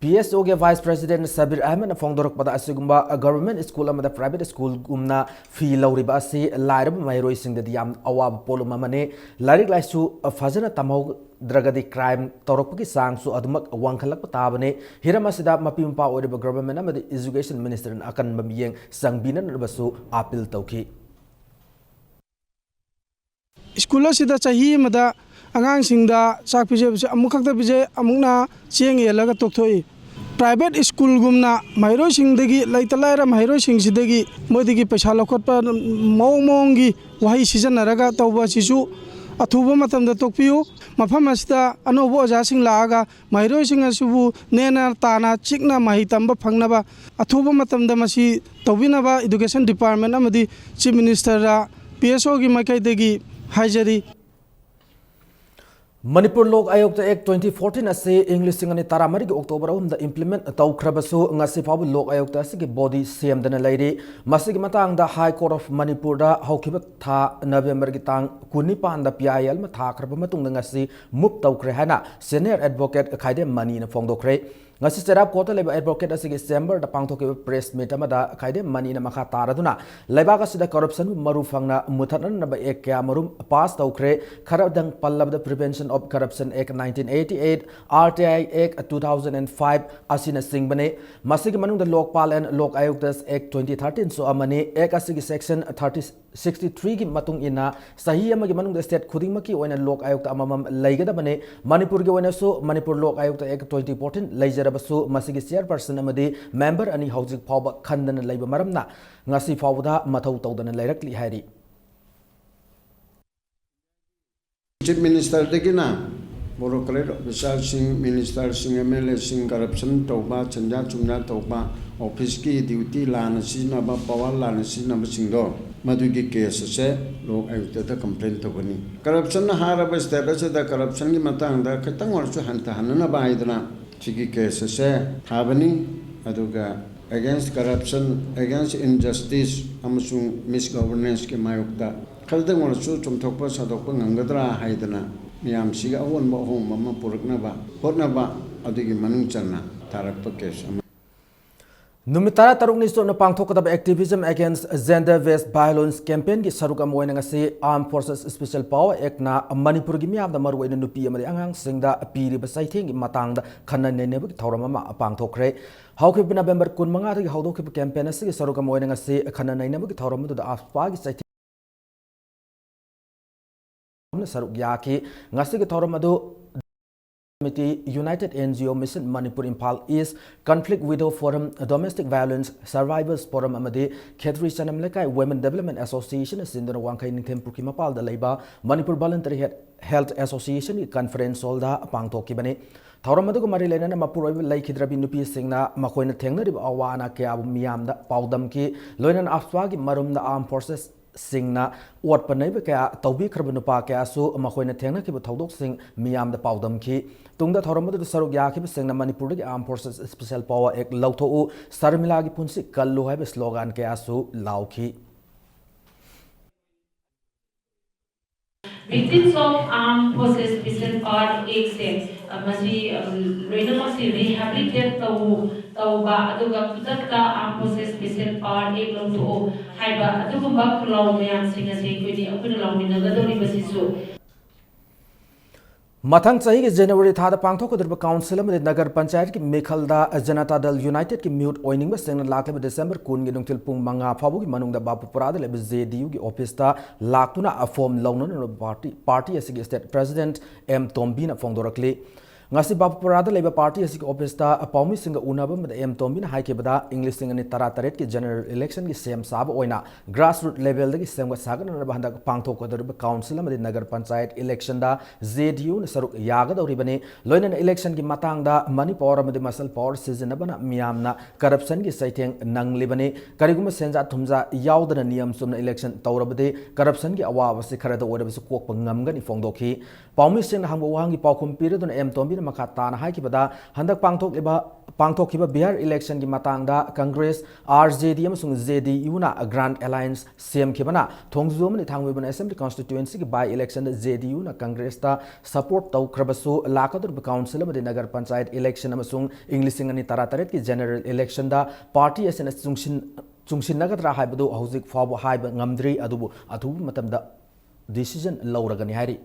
P S Oꯒꯤ Vice President Sabir ꯑꯍꯃꯗꯅ ꯐꯣꯡꯗꯣꯔꯛꯄꯗ, ꯑꯁꯤꯒꯨꯝꯕ government school ꯑꯃꯗ private schoolꯒꯨꯝꯅ fee ꯂꯧꯔꯤꯕ ꯑꯁꯤ ꯂꯥꯏꯔꯕ ꯃꯍꯩꯔꯣꯏꯁꯤꯡꯗꯗꯤ ꯌꯥꯝ ꯑꯋꯥꯕ ꯄꯣꯠꯂꯨꯝ ꯑꯃꯅꯤ꯫ ꯂꯥꯏꯔꯤꯛ ꯂꯥꯏꯁꯨ ꯐꯖꯅ ꯇꯝꯍꯧꯗ꯭ꯔꯒꯗꯤ crime ꯇꯧꯔꯛꯄꯒꯤ ꯆꯥꯡꯁꯨ ꯑꯗꯨꯃꯛ ꯋꯥꯡꯈꯠꯂꯛꯄ ꯇꯥꯕꯅꯤ꯫ ꯍꯤꯔꯝ ꯑꯁꯤꯗ ꯃꯄꯤ ꯃꯄꯥ ꯑꯣꯏꯔꯤꯕ government ꯑꯃꯗꯤ Education Ministerꯅ ꯑꯀꯟꯕ ꯃꯤꯠꯌꯦꯡ ꯆꯪꯕꯤꯅꯅꯕꯁꯨ appeal ꯇꯧꯈꯤ꯫ ꯁ꯭ꯀꯨꯜ ꯑꯁꯤꯗ ꯆꯍꯤ ꯑꯃꯗ ꯑꯉꯥꯡꯁꯤꯡꯗ ꯆꯥꯛ ꯄꯤꯖꯕꯁꯤ ꯑꯃꯨꯛꯈꯛꯇ ꯄꯤꯖꯩ, ꯑꯃꯨꯛꯅ ꯆꯦꯡ ꯌꯦꯜꯂꯒ ꯇꯣꯛꯊꯣꯛꯏ꯫ Private schoolꯒꯨꯝꯅ ꯃꯍꯩꯔꯣꯏꯁꯤꯡꯗꯒꯤ, ꯂꯩꯇ ꯂꯥꯏꯔ ꯃꯍꯩꯔꯣꯏꯁꯤꯡꯁꯤꯗꯒꯤ ꯃꯣꯏꯗꯒꯤ ꯄꯩꯁꯥ ꯂꯧꯈꯠꯄ ꯃꯑꯣꯡ ꯃꯑꯣꯡꯒꯤ ꯋꯥꯍꯩ ꯁꯤꯖꯤꯟꯅꯔꯒ ꯇꯧꯕ ꯑꯁꯤꯁꯨ ꯑꯊꯨꯕ ꯃꯇꯝꯗ ꯇꯣꯛꯄꯤꯌꯨ꯫ ꯃꯐꯝ ꯑꯁꯤꯗ ꯑꯅꯧꯕ ꯑꯣꯖꯥꯁꯤꯡ ꯂꯥꯛꯑꯒ ꯃꯍꯩꯔꯣꯏꯁꯤꯡ ꯑꯁꯤꯕꯨ ꯅꯦꯅ ꯇꯥꯅ ꯆꯤꯛꯅ ꯃꯍꯩ ꯇꯝꯕ ꯐꯪꯅꯕ ꯑꯊꯨꯕ ꯃꯇꯝꯗ ꯃꯁꯤ ꯇꯧꯕꯤꯅꯕ Education Department ꯑꯃꯗꯤ Chief Ministerꯗ P S Oꯒꯤ ꯃꯥꯏꯀꯩꯗꯒꯤ ꯍꯥꯏꯖꯔꯤ꯫ Manipur Lok ꯑꯌꯣꯛꯇ Act twenty fourteen ꯑꯁꯤ ꯏꯪ ꯂꯤꯁꯤꯡ ꯑꯅꯤ ꯇꯔꯥꯃꯔꯤꯒꯤ October ꯑꯍꯨꯝꯗ implement ꯇꯧꯈ꯭ꯔꯕꯁꯨ, ꯉꯁꯤ ꯐꯥꯎꯕ ꯂꯣꯛ ꯑꯌꯣꯛꯇ ꯑꯁꯤꯒꯤ body ꯁꯦꯝꯗꯅ ꯂꯩꯔꯤ꯫ ꯃꯁꯤꯒꯤ ꯃꯇꯥꯡꯗ High Court of ꯃꯅꯤꯄꯨꯔꯗ ꯍꯧꯈꯤꯕ ꯊꯥ Novemberꯒꯤ ꯇꯥꯡ ꯀꯨꯟꯅꯤꯄꯥꯟꯗ P I L ꯑꯃ ꯊꯥꯈ꯭ꯔꯕ ꯃꯇꯨꯡꯗ ꯉꯁꯤ move ꯇꯧꯈ꯭ꯔꯦ ꯍꯥꯏꯅ senior advocate ꯈꯥꯏꯗꯦꯝ ꯃꯅꯤꯅ ꯐꯣꯡꯗꯣꯛꯈ꯭ꯔꯦ꯫ ꯉꯁꯤ ꯆꯩꯔꯥꯞ ꯀꯣꯔꯠꯇ ꯂꯩꯕ advocate ꯑꯁꯤꯒꯤ chamberꯗ ꯄꯥꯡꯊꯣꯛꯈꯤꯕ press meet ꯑꯃꯗ ꯈꯥꯏꯗꯦꯝ ꯃꯅꯤꯅ ꯃꯈꯥ ꯇꯥꯔꯗꯨꯅ, ꯂꯩꯕꯥꯛ ꯑꯁꯤꯗ corruption ꯃꯔꯨ ꯐꯪꯅ ꯃꯨꯊꯠꯅꯅꯕ act ꯀꯌꯥ ꯃꯔꯨꯝ pass ꯇꯧꯈ꯭ꯔꯦ꯫ ꯈꯔꯗꯪ ꯄꯜꯂꯕꯗ Prevention of Corruption Act nineteen eighty eight, R T I Act two thousand and five ꯑꯁꯤꯅꯆꯤꯡꯕꯅꯤ꯫ ꯃꯁꯤꯒꯤ ꯃꯅꯨꯡꯗ Lokpal and Lok Ayuctas Act twenty thirteen ꯁꯨ ꯑꯃꯅꯤ꯫ Act ꯑꯁꯤꯒꯤ section thirty sixty three ꯒꯤ ꯃꯇꯨꯡ ꯏꯟꯅ, ꯆꯍꯤ ꯑꯃꯒꯤ ꯃꯅꯨꯡꯗ state ꯈꯨꯗꯤꯡꯃꯛꯀꯤ ꯑꯣꯏꯅ ꯂꯣꯛ ꯑꯌꯨꯛꯇ ꯑꯃꯃꯝ ꯂꯩꯒꯗꯕꯅꯤ꯫ ꯃꯅꯤꯄꯨꯔꯒꯤ ꯑꯣꯏꯅꯁꯨ ꯃꯅꯤꯄꯨꯔ ꯂꯣꯛ ꯑꯌꯨꯛꯇ Act twenty fourteen ꯂꯩꯖꯔꯕꯁꯨ, ꯃꯁꯤꯒꯤ chairperson ꯑꯃꯗꯤ member ꯑꯅꯤ ꯍꯧꯖꯤꯛ ꯐꯥꯎꯕ ꯈꯟꯗꯅ ꯂꯩꯕ ꯃꯔꯝꯅ ꯉꯁꯤ ꯐꯥꯎꯕꯗ ꯃꯊꯧ ꯇꯧꯗꯅ ꯂꯩꯔꯛꯂꯤ ꯍꯥꯏꯔꯤ꯫ Chief Ministerꯗꯒꯤꯅ ꯕ꯭ꯌꯨꯔꯣꯀ꯭ꯔꯦꯠ ꯑꯣꯐꯤꯁꯥꯔꯁꯤꯡ, ꯃꯤꯅꯤꯁꯇꯔꯁꯤꯡ, ꯑꯦꯝ ꯑꯦꯜ ꯑꯦꯁꯤꯡ ꯀꯔꯞꯁꯟ ꯇꯧꯕ, ꯁꯦꯟꯖꯥ ꯊꯨꯝꯖꯥ ꯇꯧꯕ, ꯑꯣꯐꯤꯁꯀꯤ ꯗ꯭ꯌꯨꯇꯤ ꯂꯥꯟꯅ ꯁꯤꯖꯤꯟꯅꯕ, ꯄꯋꯥꯔ ꯂꯥꯟꯅ ꯁꯤꯖꯤꯟꯅꯕꯁꯤꯡꯗꯣ, ꯃꯗꯨꯒꯤ ꯀꯦꯁ ꯑꯁꯦ ꯂꯣꯛ ꯑꯌꯨꯛꯇꯗ ꯀꯝꯄ꯭ꯂꯦꯟ ꯇꯧꯒꯅꯤ꯫ ꯀꯔꯞꯁꯟꯅ ꯍꯥꯏꯔꯕ ꯁ꯭ꯇꯦꯠ ꯑꯁꯤꯗ ꯀꯔꯞꯁꯟꯒꯤ ꯃꯇꯥꯡꯗ ꯈꯤꯇꯪ ꯑꯣꯏꯔꯁꯨ ꯍꯟꯊꯍꯟꯅꯅꯕ ꯍꯥꯏꯗꯅ ꯁꯤꯒꯤ ꯀꯦꯁ ꯑꯁꯦ ꯊꯥꯕꯅꯤ꯫ ꯑꯗꯨꯒ against corruption, against injustice ꯑꯃꯁꯨꯡ ꯃꯤꯁꯒꯣꯚꯔꯅꯦꯟꯁꯀꯤ ꯃꯥꯌꯣꯛꯇ ꯈꯔꯗꯪ ꯑꯣꯏꯔꯁꯨ ꯆꯨꯝꯊꯣꯛꯄ ꯁꯥꯗꯣꯛꯄ ꯉꯝꯒꯗ꯭ꯔꯥ ꯍꯥꯏꯗꯅ ꯃꯤꯌꯥꯝꯁꯤꯒꯤ ꯑꯑꯣꯟꯕ ꯑꯍꯣꯡꯕ ꯑꯃ ꯄꯨꯔꯛꯅꯕ ꯍꯣꯠꯅꯕ ꯑꯗꯨꯒꯤ ꯃꯅꯨꯡ ꯆꯟꯅ ꯊꯥꯔꯛꯄ ꯀꯦꯁ ꯑꯃ꯫ ꯅꯨꯃꯤꯠ ꯇꯔꯥꯇꯔꯨꯛꯅꯤ ꯆꯨꯞꯅ ꯄꯥꯡꯊꯣꯛꯀꯗꯕ Activism Against Gender Based Violence campaignꯒꯤ ꯁꯔꯨꯛ ꯑꯃ ꯑꯣꯏꯅ ꯉꯁꯤ Armed Forces Special Power Actꯅ ꯃꯅꯤꯄꯨꯔꯒꯤ ꯃꯤꯌꯥꯝꯗ, ꯃꯔꯨꯑꯣꯏꯅ ꯅꯨꯄꯤ ꯑꯃꯗꯤ ꯑꯉꯥꯡꯁꯤꯡꯗ ꯄꯤꯔꯤꯕ ꯆꯩꯊꯦꯡꯒꯤ ꯃꯇꯥꯡꯗ ꯈꯟꯅ ꯅꯩꯅꯕꯒꯤ ꯊꯧꯔꯝ ꯑꯃ ꯄꯥꯡꯊꯣꯛꯈ꯭ꯔꯦ꯫ ꯍꯧꯈꯤꯕ ꯅꯕꯦꯝꯕꯔ ꯀꯨꯟꯃꯉꯥꯗꯒꯤ ꯍꯧꯗꯣꯛꯈꯤꯕ campaign ꯑꯁꯤꯒꯤ ꯁꯔꯨꯛ ꯑꯃ ꯑꯣꯏꯅ ꯉꯁꯤ ꯈꯟꯅ ꯅꯩꯅꯕꯒꯤ ꯊꯧꯔꯝ ꯑꯗꯨꯗ ꯑꯐꯕꯒꯤ ꯆꯩꯊꯦꯡ ꯁꯔꯨꯛ ꯌꯥꯈꯤ꯫ ꯉꯁꯤꯒꯤ ꯊꯧꯔꯝ ꯑꯗꯨ Committee, United N G O Mission Manipur Imphal East, Conflict Widow Forum, Domestic Violence Survivors Forum ꯑꯃꯗꯤ ꯈꯦꯇ꯭ꯔꯤ ꯆꯅꯝ ꯂꯩꯀꯥꯏ Women Development Association ꯁꯤꯟꯗꯨꯅ ꯋꯥꯡꯈꯩ ꯅꯤꯡꯊꯦꯝ ꯄꯨꯈ꯭ꯔꯤ ꯃꯄꯥꯜꯗ ꯂꯩꯕ Manipur Voluntary Health Associationꯒꯤ conference hallꯗ ꯄꯥꯡꯊꯣꯛꯈꯤꯕꯅꯤ꯫ ꯊꯧꯔꯝ ꯑꯗꯨꯒ ꯃꯔꯤ ꯂꯩꯅꯅ ꯃꯄꯨꯔꯣꯏꯕ ꯂꯩꯈꯤꯗ꯭ꯔꯕꯤ ꯅꯨꯄꯤꯁꯤꯡꯅ ꯃꯈꯣꯏꯅ ꯊꯦꯡꯅꯔꯤꯕ ꯑꯋꯥ ꯑꯅꯥ ꯀꯌꯥꯕꯨ ꯃꯤꯌꯥꯝꯗ ꯄꯥꯎꯗꯝꯈꯤ꯫ ꯂꯣꯏꯅꯅ ꯑꯐꯕꯒꯤ ꯃꯔꯨꯝꯗ Armed Forces ꯁꯤꯡꯅ ꯑꯣꯠꯄ ꯅꯩꯕ ꯀꯌꯥ ꯇꯧꯕꯤꯈ꯭ꯔꯕ ꯅꯨꯄꯥ ꯀꯌꯥꯁꯨ ꯃꯈꯣꯏꯅ ꯊꯦꯡꯅꯈꯤꯕ ꯊꯧꯗꯣꯛꯁꯤꯡ ꯃꯤꯌꯥꯝꯗ ꯄꯥꯎꯗꯝꯈꯤ꯫ ꯇꯨꯡꯗ ꯊꯧꯔꯝ ꯑꯗꯨꯗ ꯁꯔꯨꯛ ꯌꯥꯈꯤꯕꯁꯤꯡꯅ "Manipurꯗꯒꯤ Armed Forces Special Power Act ꯂꯧꯊꯣꯛꯎ, ꯁꯔꯃꯤꯂꯥꯒꯤ ꯄꯨꯟꯁꯤ ꯀꯜꯂꯨ" ꯍꯥꯏꯕ slogan ꯀꯌꯥꯁꯨ ꯂꯥꯎꯈꯤ꯫ Victims of Armed Forces Special Power Actꯁꯦ, ꯑ, ꯃꯁꯤ, ꯑ, ꯂꯣꯏꯅꯃꯛꯁꯤ rehabilitate ꯇꯧ-, ꯇꯧꯕ, ꯑꯗꯨꯒ ꯈꯨꯗꯛꯇ Armed Forces Special Power Act ꯂꯧꯊꯣꯛꯎ ꯍꯥꯏꯕ ꯑꯗꯨꯒꯨꯝꯕ ꯈꯨꯜꯂꯥꯎ ꯃꯌꯥꯝꯁꯤꯡ ꯑꯁꯤ ꯑꯩꯈꯣꯏꯗꯤ, ꯑꯩꯈꯣꯏꯅ ꯂꯥꯎꯃꯤꯟꯅꯒꯗꯧꯔꯤꯕꯁꯤꯁꯨ꯫ ꯃꯊꯪ ꯆꯍꯤꯒꯤ January ꯊꯥꯗ ꯄꯥꯡꯊꯣꯛꯀꯗꯧꯔꯤꯕ council ꯑꯃꯗꯤ ꯅꯒꯔ ꯄꯟꯆꯥꯌꯠꯀꯤ ꯃꯤꯈꯜꯗ Janata Dal Unitedꯀꯤ ꯃꯤꯍꯨꯠ ꯑꯣꯏꯅꯤꯡꯕꯁꯤꯡꯅ ꯂꯥꯛꯂꯤꯕ December ꯀꯨꯟꯒꯤ ꯅꯨꯡꯊꯤꯜ ꯄꯨꯡ ꯃꯉꯥ ꯐꯥꯎꯕꯒꯤ ꯃꯅꯨꯡꯗ ꯕꯥꯄꯨꯄꯨꯔꯥꯗ ꯂꯩꯕ JDUꯒꯤ officeꯇ ꯂꯥꯛꯇꯨꯅ form ꯂꯧꯅꯅꯕ party, party ꯑꯁꯤꯒꯤ state president M ꯇꯣꯝꯕꯤꯅ ꯐꯣꯡꯗꯣꯔꯛꯂꯤ꯫ ꯉꯁꯤ ꯕꯥꯄꯨꯄꯥꯔꯥꯗ ꯂꯩꯕ ꯄꯥꯔꯇꯤ ꯑꯁꯤꯒꯤ ꯑꯣꯐꯤꯁꯇ ꯄꯥꯎꯃꯤꯁꯤꯡꯒ ꯎꯅꯕ ꯑꯃꯗ ꯑꯦꯝ ꯇꯣꯝꯕꯤꯅ ꯍꯥꯏꯈꯤꯕꯗ, ꯏꯪ ꯂꯤꯁꯤꯡ ꯑꯅꯤ ꯇꯔꯥꯇꯔꯦꯠꯀꯤ ꯖꯦꯅꯔꯦꯜ ꯏꯂꯦꯛꯁꯟꯒꯤ ꯁꯦꯝ ꯁꯥꯕ ꯑꯣꯏꯅ ꯒ꯭ꯔꯥꯁꯔꯨꯠ ꯂꯦꯚꯦꯜꯗꯒꯤ ꯁꯦꯝꯒꯠ ꯁꯥꯒꯠꯅꯅꯕ ꯍꯟꯗꯛ ꯄꯥꯡꯊꯣꯛꯀꯗꯧꯔꯤꯕ ꯀꯥꯎꯟꯁꯤꯜ ꯑꯃꯗꯤ ꯅꯒꯔ ꯄꯟꯆꯥꯌꯠ ꯏꯂꯦꯛꯁꯟꯗ ꯖꯦ ꯗꯤ ꯌꯨꯅ ꯁꯔꯨꯛ ꯌꯥꯒꯗꯧꯔꯤꯕꯅꯤ꯫ ꯂꯣꯏꯅꯅ ꯏꯂꯦꯛꯁꯟꯒꯤ ꯃꯇꯥꯡꯗ ꯃꯅꯤ ꯄꯥꯋꯔ ꯑꯃꯗꯤ ꯃꯁꯜ ꯄꯥꯋꯔ ꯁꯤꯖꯤꯟꯅꯕꯅ ꯃꯤꯌꯥꯝꯅ ꯀꯔꯞꯁꯟꯒꯤ ꯆꯩꯊꯦꯡ ꯅꯪꯂꯤꯕꯅꯤ꯫ ꯀꯔꯤꯒꯨꯝꯕ ꯁꯦꯟꯖꯥ ꯊꯨꯝꯖꯥ ꯌꯥꯎꯗꯅ ꯅꯤꯌꯝ ꯆꯨꯝꯅ ꯏꯂꯦꯛꯁꯟ ꯇꯧꯔꯕꯗꯤ ꯀꯔꯞꯁꯟꯒꯤ ꯑꯋꯥꯕꯁꯤ ꯈꯔꯗ ꯑꯣꯏꯔꯕꯁꯨ ꯀꯣꯛꯄ ꯉꯝꯒꯅꯤ ꯐꯣꯡꯗꯣꯛꯈꯤ꯫ ꯄꯥꯎꯃꯤꯁꯤꯡꯅ ꯍꯪꯕ ꯋꯥꯍꯪꯒꯤ ꯄꯥꯎꯈꯨꯝ ꯄꯤꯔꯗꯨꯅ ꯑꯦꯝ ꯇꯣꯝꯕꯤꯅ ꯃꯈꯥ ꯇꯥꯅ ꯍꯥꯏꯈꯤꯕꯗ, ꯍꯟꯗꯛ ꯄꯥꯡꯊꯣꯛꯂꯤꯕ, ꯄꯥꯡꯊꯣꯛꯈꯤꯕ ꯕꯤꯍꯥꯔ ꯏꯂꯦꯛꯁꯟꯒꯤ ꯃꯇꯥꯡꯗ ꯀꯪꯒ꯭ꯔꯦꯁ, ꯑꯥꯔ ꯖꯦ ꯗꯤ ꯑꯃꯁꯨꯡ ꯖꯦ ꯗꯤ ꯌꯨꯅ ꯒ꯭ꯔꯥꯟ ꯑꯦꯂꯥꯏꯟꯁ ꯁꯦꯝꯈꯤꯕꯅ ꯊꯣꯡꯖꯨ ꯑꯃꯗꯤ ꯊꯥꯡꯃꯩꯕꯟ ꯑꯦꯁꯦꯝꯕ꯭ꯂꯤ ꯀꯟꯁꯇꯤꯇ꯭ꯌꯨꯑꯦꯟꯁꯤꯒꯤ ꯕꯥꯏ ꯏꯂꯦꯛꯁꯟꯗ ꯖꯦ ꯗꯤ ꯌꯨꯅ ꯀꯪꯒ꯭ꯔꯦꯁꯇ ꯁꯄꯣꯔꯠ ꯇꯧꯈ꯭ꯔꯕꯁꯨ, ꯂꯥꯛꯀꯗꯧꯔꯤꯕ ꯀꯥꯎꯟꯁꯤꯜ ꯑꯃꯗꯤ ꯅꯒꯔ ꯄꯟꯆꯥꯌꯠ ꯏꯂꯦꯛꯁꯟ ꯑꯃꯁꯨꯡ ꯏꯪ ꯂꯤꯁꯤꯡ ꯑꯅꯤ ꯇꯔꯥꯇꯔꯦꯠꯀꯤ ꯖꯦꯅꯔꯦꯜ ꯏꯂꯦꯛꯁꯟꯗ ꯄꯥꯔꯇꯤ ꯑꯁꯤꯅ ꯆꯨꯡꯁꯤꯟ-, ꯆꯨꯡꯁꯤꯟꯅꯒꯗ꯭ꯔꯥ ꯍꯥꯏꯕꯗꯨ ꯍꯧꯖꯤꯛ ꯐꯥꯎꯕ ꯍꯥꯏꯕ ꯉꯝꯗ꯭ꯔꯤ, ꯑꯗꯨꯕꯨ ꯑꯊꯨꯕ ꯃꯇꯝꯗ ꯗꯤꯁꯤꯖꯟ ꯂꯧꯔꯒꯅꯤ ꯍꯥꯏꯔꯤ꯫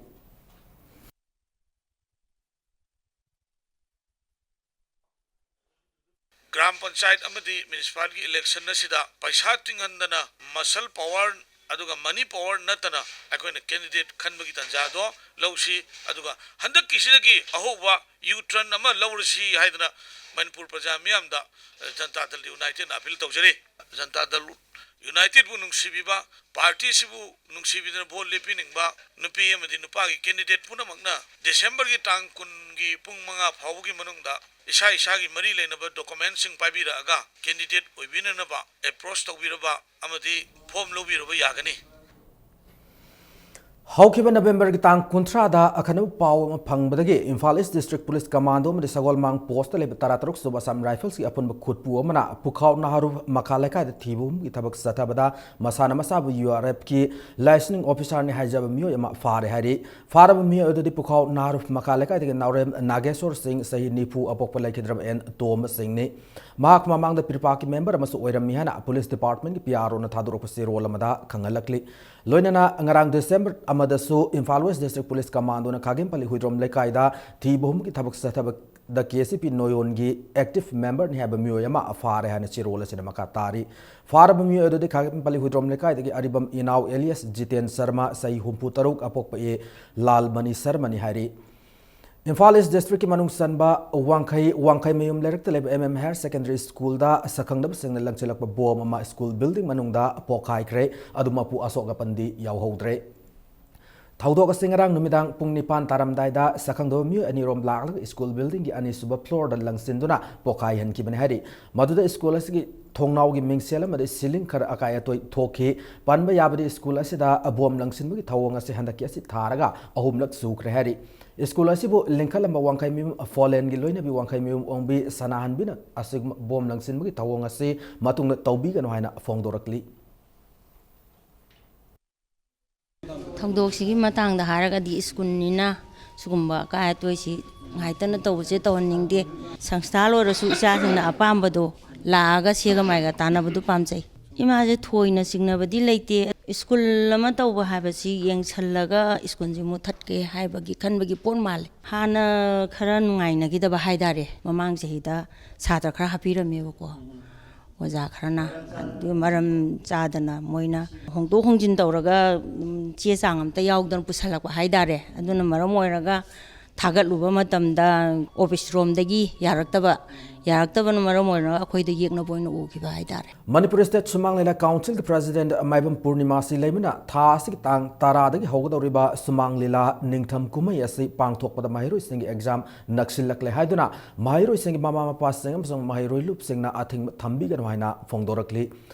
ꯒ꯭ꯔꯥꯝ ꯄꯟꯆꯥꯌꯠ ꯑꯃꯗꯤ ꯃ꯭ꯌꯨꯅꯤꯁꯤꯄꯥꯜꯒꯤ ꯏꯂꯦꯛꯁꯟ ꯑꯁꯤꯗ ꯄꯩꯁꯥ ꯇꯤꯡꯍꯟꯗꯅ ꯃꯁꯜ ꯄꯥꯋꯔ ꯑꯗꯨꯒ ꯃꯅꯤ ꯄꯥꯋꯔ ꯅꯠꯇꯅ ꯑꯩꯈꯣꯏꯅ ꯀꯦꯟꯗꯤꯗꯦꯠ ꯈꯟꯕꯒꯤ ꯇꯥꯟꯖꯥꯗꯣ ꯂꯧꯁꯤ, ꯑꯗꯨꯒ ꯍꯟꯗꯛꯀꯤꯁꯤꯗꯒꯤ ꯑꯍꯧꯕ ꯌꯨ ꯇꯔꯟ ꯑꯃ ꯂꯧꯔꯁꯤ ꯍꯥꯏꯗꯅ ꯃꯅꯤꯄꯨꯔ ꯄ꯭ꯔꯖꯥ ꯃꯤꯌꯥꯝꯗ ꯖꯅꯇꯥ ꯗꯜ ꯌꯨꯅꯥꯏꯇꯦꯗꯅ ꯑꯄꯤꯜ ꯇꯧꯖꯔꯤ꯫ ꯖꯅꯇꯥ ꯗꯜ ꯌꯨꯅꯥꯏꯇꯦꯗꯄꯨ ꯅꯨꯡꯁꯤꯕꯤꯕ, ꯄꯥꯔꯇꯤꯁꯤꯕꯨ ꯅꯨꯡꯁꯤꯕꯤꯗꯨꯅ ꯚꯣꯠ ꯂꯦꯞꯄꯤꯅꯤꯡꯕ ꯅꯨꯄꯤ ꯑꯃꯗꯤ ꯅꯨꯄꯥꯒꯤ ꯀꯦꯟꯗꯤꯗꯦꯠ ꯄꯨꯝꯅꯃꯛꯅ ꯗꯤꯁꯦꯝꯕꯔꯒꯤ ꯇꯥꯡ ꯀꯨꯟꯒꯤ ꯄꯨꯡ ꯃꯉꯥ ꯐꯥꯎꯕꯒꯤ ꯃꯅꯨꯡꯗ ꯏꯁꯥ ꯏꯁꯥꯒꯤ ꯃꯔꯤ ꯂꯩꯅꯕ ꯗꯣꯀꯨꯃꯦꯟꯁꯤꯡ ꯄꯥꯏꯕꯤꯔꯛꯑꯒ ꯀꯦꯟꯗꯤꯗꯦꯠ ꯑꯣꯏꯕꯤꯅꯅꯕ ꯑꯦꯄ꯭ꯔꯣꯆ ꯇꯧꯕꯤꯔꯕ ꯑꯃꯗꯤ ꯐꯣꯔꯝ ꯂꯧꯕꯤꯔꯕ ꯌꯥꯒꯅꯤ꯫ ꯍꯧꯈꯤꯕ ꯅꯕꯦꯝꯕꯔꯒꯤ ꯇꯥꯡ ꯀꯨꯟꯊ꯭ꯔꯥꯗ ꯑꯈꯟꯅꯕ ꯄꯥꯎ ꯑꯃ ꯐꯪꯕꯗꯒꯤ ꯏꯝꯐꯥꯜ ꯏꯁ ꯗꯤꯁꯇ꯭ꯔꯤꯛ ꯄꯨꯂꯤꯁ ꯀꯃꯥꯟꯗꯣ ꯑꯃꯗꯤ ꯁꯒꯣꯜꯃꯥꯡ ꯄꯣꯁꯇ ꯂꯩꯕ ꯇꯔꯥꯇꯔꯨꯛ ꯁꯨꯕ ꯑꯁꯥꯝ ꯔꯥꯏꯐꯜꯁꯀꯤ ꯑꯄꯨꯟꯕ ꯈꯨꯠꯄꯨ ꯑꯃꯅ ꯄꯨꯈꯥꯎ ꯅꯥꯔꯨꯐ ꯃꯈꯥ ꯂꯩꯀꯥꯏꯗ ꯊꯤꯕ ꯍꯨꯝꯒꯤ ꯊꯕꯛ ꯆꯠꯊꯕꯗ ꯃꯁꯥꯅ ꯃꯁꯥꯕꯨ ꯌꯨ ꯑꯥꯔ ꯑꯦꯐꯀꯤ ꯂꯥꯏꯁꯅꯤꯡ ꯑꯣꯐꯤꯁꯥꯔꯅꯤ ꯍꯥꯏꯖꯕ ꯃꯤꯑꯣꯏ ꯑꯃ ꯐꯥꯔꯦ ꯍꯥꯏꯔꯤ꯫ ꯐꯥꯔꯕ ꯃꯤꯑꯣꯏ ꯑꯗꯨꯗꯤ ꯄꯨꯈꯥꯎ ꯅꯥꯔꯨꯐ ꯃꯈꯥ ꯂꯩꯀꯥꯏꯗꯒꯤ ꯅꯥꯎꯔꯦꯝ ꯅꯥꯒꯦꯁꯣꯔ ꯁꯤꯡ, ꯆꯍꯤ ꯅꯤꯐꯨ, ꯑꯄꯣꯛꯄ ꯂꯩꯈꯤꯗ꯭ꯔꯕ ꯑꯦꯟ ꯇꯣꯝꯕ ꯁꯤꯡꯅꯤ꯫ ꯃꯍꯥꯛ ꯃꯃꯥꯡꯗ ꯄꯤꯔꯄꯥꯛꯀꯤ ꯃꯦꯝꯕꯔ ꯑꯃꯁꯨ ꯑꯣꯏꯔꯝꯃꯤ ꯍꯥꯏꯅ ꯄꯨꯂꯤꯁ ꯗꯤꯄꯥꯔꯠꯃꯦꯟꯒꯤ ꯄꯤ ꯑꯥꯔ ꯑꯣꯅ ꯊꯥꯗꯣꯔꯛꯄ ꯆꯦꯔꯣꯜ ꯑꯃꯗ ꯈꯪꯍꯜꯂꯛꯂꯤ꯫ ꯂꯣꯏꯅꯅ ꯉꯔꯥꯡ ꯗꯤꯁꯦꯝꯕꯔ ꯑꯃꯗꯁꯨ ꯏꯝꯐꯥꯜ ꯋꯦꯁ ꯗꯤꯁꯇ꯭ꯔꯤꯛ ꯄꯨꯂꯤꯁ ꯀꯃꯥꯟꯗꯣꯅ ꯈꯥꯒꯦꯝꯄꯜꯂꯤ ꯍꯨꯏꯗ꯭ꯔꯣꯝ ꯂꯩꯀꯥꯏꯗ ꯊꯤꯕ ꯍꯨꯝꯒꯤ ꯊꯕꯛ ꯆꯠꯊꯕꯗ ꯀꯦ ꯁꯤ ꯄꯤ ꯅꯣꯌꯣꯟꯒꯤ ꯑꯦꯛꯇꯤꯚ ꯃꯦꯝꯕꯔꯅꯤ ꯍꯥꯏꯕ ꯃꯤꯑꯣꯏ ꯑꯃ ꯐꯥꯔꯦ ꯍꯥꯏꯅ ꯆꯦꯔꯣꯜ ꯑꯁꯤꯅ ꯃꯈꯥ ꯇꯥꯔꯤ꯫ ꯐꯥꯔꯕ ꯃꯤꯑꯣꯏ ꯑꯗꯨꯗꯤ ꯈꯥꯒꯦꯝꯄꯜꯂꯤ ꯍꯨꯏꯗ꯭ꯔꯣꯝ ꯂꯩꯀꯥꯏꯗꯒꯤ ꯑꯔꯤꯕꯝ ꯏꯅꯥꯎ ꯑꯦꯂꯤꯌꯥꯁ ꯖꯤꯇꯦꯟ ꯁꯔꯃ, ꯆꯍꯤ ꯍꯨꯝꯐꯨ ꯇꯔꯨꯛ, ꯑꯄꯣꯛꯄ ꯑꯦ ꯂꯥꯜꯃꯅꯤ ꯁꯔꯃꯅꯤ ꯍꯥꯏꯔꯤ꯫ ꯏꯝꯐꯥꯜ ꯏꯁ ꯗꯤꯁꯇ꯭ꯔꯤꯛꯀꯤ ꯃꯅꯨꯡ ꯆꯟꯕ ꯋꯥꯡꯈꯩ, ꯋꯥꯡꯈꯩ ꯃꯌꯨꯝ ꯂꯩꯔꯛꯇ ꯂꯩꯕ M M Higher Secondary Schoolꯗ ꯁꯛꯈꯪꯗꯕꯁꯤꯡꯅ ꯂꯪꯁꯤꯜꯂꯛꯄ ꯕꯣꯝ ꯑꯃ ꯁ꯭ꯀꯨꯜ ꯕꯤꯜꯗꯤꯡ ꯃꯅꯨꯡꯗ ꯄꯣꯈꯥꯏꯈ꯭ꯔꯦ꯫ ꯑꯗꯨ ꯃꯄꯨ ꯑꯁꯣꯛ ꯑꯄꯟꯗꯤ ꯌꯥꯎꯍꯧꯗ꯭ꯔꯦ꯫ ꯊꯧꯗꯣꯛ ꯑꯁꯤ ꯉꯔꯥꯡ ꯅꯨꯃꯤꯗꯥꯡ ꯄꯨꯡ ꯅꯤꯄꯥꯟ ꯇꯥꯔꯝꯗꯥꯏꯗ ꯁꯛꯈꯪꯗꯕ ꯃꯤꯑꯣꯏ ꯑꯅꯤꯔꯣꯝ ꯂꯥꯛꯂꯒ ꯁ꯭ꯀꯨꯜ ꯕꯤꯜꯗꯤꯡꯒꯤ ꯑꯅꯤꯁꯨꯕ ꯐ꯭ꯂꯣꯔꯗ ꯂꯪꯁꯤꯟꯗꯨꯅ ꯄꯣꯈꯥꯏꯍꯟꯈꯤꯕꯅꯤ ꯍꯥꯏꯔꯤ꯫ ꯃꯗꯨꯗ ꯁ꯭ꯀꯨꯜ ꯑꯁꯤꯒꯤ ꯊꯣꯡꯅꯥꯎꯒꯤ ꯃꯤꯡꯁꯦꯜ ꯑꯃꯗꯤ ꯁꯤꯂꯤꯡ ꯈꯔ ꯑꯀꯥꯏ ꯑꯇꯣꯏ ꯊꯣꯛꯈꯤ꯫ ꯄꯟꯕ ꯌꯥꯕꯗꯤ ꯁ꯭ꯀꯨꯜ ꯑꯁꯤꯗ ꯕꯣꯝ ꯂꯪꯁꯤꯟꯕꯒꯤ ꯊꯧꯑꯣꯡ ꯑꯁꯤ ꯍꯟꯗꯛꯀꯤ ꯑꯁꯤ ꯊꯥꯔꯒ ꯑꯍꯨꯝꯂꯛ ꯁꯨꯈ꯭ꯔꯦ ꯍꯥꯏꯔꯤ꯫ ꯁ꯭ꯀꯨꯜ ꯑꯁꯤꯕꯨ ꯂꯤꯡꯈꯠꯂꯝꯕ ꯋꯥꯡꯈꯩ ꯃꯌꯨꯝ ꯐꯣꯂꯦꯟꯒꯤ ꯂꯣꯏꯅꯕꯤ ꯋꯥꯡꯈꯩ ꯃꯌꯨꯝ ꯑꯣꯡꯕꯤ ꯁꯅꯥꯍꯟꯕꯤꯅ ꯑꯁꯤꯒꯨꯝꯕ ꯕꯣꯝ ꯂꯪꯁꯤꯟꯕꯒꯤ ꯊꯧꯑꯣꯡ ꯑꯁꯤ ꯃꯇꯨꯡꯗ ꯇꯧꯕꯤꯒꯅꯨ ꯍꯥꯏꯅ ꯐꯣꯡꯗꯣꯔꯛꯂꯤ꯫ ꯊꯧꯗꯣꯛꯁꯤꯒꯤ ꯃꯇꯥꯡꯗ ꯍꯥꯏꯔꯒꯗꯤ ꯁ꯭ꯀꯨꯜꯅꯤꯅ ꯁꯤꯒꯨꯝꯕ ꯑꯀꯥꯏ ꯑꯇꯣꯏꯁꯤ ꯉꯥꯏꯇꯅ ꯇꯧꯕꯁꯦ ꯇꯧꯍꯟꯅꯤꯡꯗꯦ꯫ ꯁꯪꯁꯊꯥꯟ ꯑꯣꯏꯔꯁꯨ ꯏꯆꯥꯁꯤꯡꯅ ꯑꯄꯥꯝꯕꯗꯣ ꯂꯥꯛꯑꯒ ꯁꯦꯒ ꯃꯥꯏꯒ ꯇꯥꯟꯅꯕꯗꯨ ꯄꯥꯝꯖꯩ꯫ ꯏꯃꯥꯁꯦ ꯊꯣꯏꯅ ꯆꯤꯡꯅꯕꯗꯤ ꯂꯩꯇꯦ꯫ ꯁ꯭ꯀꯨꯜ ꯑꯃ ꯇꯧꯕ ꯍꯥꯏꯕꯁꯤ ꯌꯦꯡꯁꯜꯂꯒ ꯁ꯭ꯀꯨꯜꯁꯤ ꯃꯨꯠꯊꯠꯀꯦ ꯍꯥꯏꯕꯒꯤ ꯈꯟꯕꯒꯤ ꯄꯣꯠ ꯃꯥꯜꯂꯦ꯫ ꯍꯥꯟꯅ ꯈꯔ ꯅꯨꯡꯉꯥꯏꯅꯈꯤꯗꯕ ꯍꯥꯏ ꯇꯥꯔꯦ꯫ ꯃꯃꯥꯡ ꯆꯍꯤꯗ ꯁꯥꯇ꯭ꯔ ꯈꯔ ꯍꯥꯞꯄꯤꯔꯝꯃꯦꯕꯀꯣ꯫ ꯑꯣꯖꯥ ꯈꯔꯅ ꯑꯗꯨ ꯃꯔꯝ ꯆꯥꯗꯅ ꯃꯣꯏꯅ ꯍꯣꯡꯗꯣꯛ ꯍꯣꯡꯖꯤꯟ ꯇꯧꯔꯒ, ꯎꯝ, ꯆꯦ ꯆꯥꯡ ꯑꯝꯇ ꯌꯥꯎꯗꯅ ꯄꯨꯁꯜꯂꯛꯄ ꯍꯥꯏ ꯇꯥꯔꯦ꯫ ꯑꯗꯨꯅ ꯃꯔꯝ ꯑꯣꯏꯔꯒ ꯊꯥꯒꯠꯂꯨꯕ ꯃꯇꯝꯗ ꯑꯣꯐꯤꯁ ꯔꯣꯝꯗꯒꯤ ꯌꯥꯔꯛꯇꯕ, ꯌꯥꯔꯛꯇꯕꯅ ꯃꯔꯝ ꯑꯣꯏꯔꯒ ꯑꯩꯈꯣꯏꯗ ꯌꯦꯛꯅꯕ ꯑꯣꯏꯅ ꯎꯈꯤꯕ ꯍꯥꯏ ꯇꯥꯔꯦ꯫ ꯃꯅꯤꯄꯨꯔ ꯁ꯭ꯇꯦꯠ ꯁꯨꯃꯥꯡ ꯂꯤꯂꯥ ꯀꯥꯎꯟꯁꯤꯜꯒꯤ ꯄ꯭ꯔꯦꯁꯤꯗꯦꯟꯠ ꯃꯥꯏꯕꯝ ꯄꯨꯔꯅꯤꯃꯥꯁꯤ ꯂꯩꯃꯅ ꯊꯥ ꯑꯁꯤꯒꯤ ꯇꯥꯡ ꯇꯔꯥꯗꯒꯤ ꯍꯧꯒꯗꯧꯔꯤꯕ ꯁꯨꯃꯥꯡ ꯂꯤꯂꯥ ꯅꯤꯡꯊꯝ ꯀꯨꯝꯍꯩ ꯑꯁꯤ ꯄꯥꯡꯊꯣꯛꯄꯗ ꯃꯍꯩꯔꯣꯏꯁꯤꯡꯒꯤ ꯑꯦꯛꯖꯥꯝ ꯅꯛꯁꯤꯜꯂꯛꯂꯦ ꯍꯥꯏꯗꯨꯅ ꯃꯍꯩꯔꯣꯏꯁꯤꯡꯒꯤ ꯃꯃꯥ ꯃꯄꯥꯁꯤꯡ ꯑꯃꯁꯨꯡ ꯃꯍꯩꯔꯣꯏ ꯂꯨꯞꯁꯤꯡꯅ ꯑꯊꯤꯡꯕ ꯊꯝꯕꯤꯒꯅꯨ ꯍꯥꯏꯅ ꯐꯣꯡꯗꯣꯔꯛꯂꯤ꯫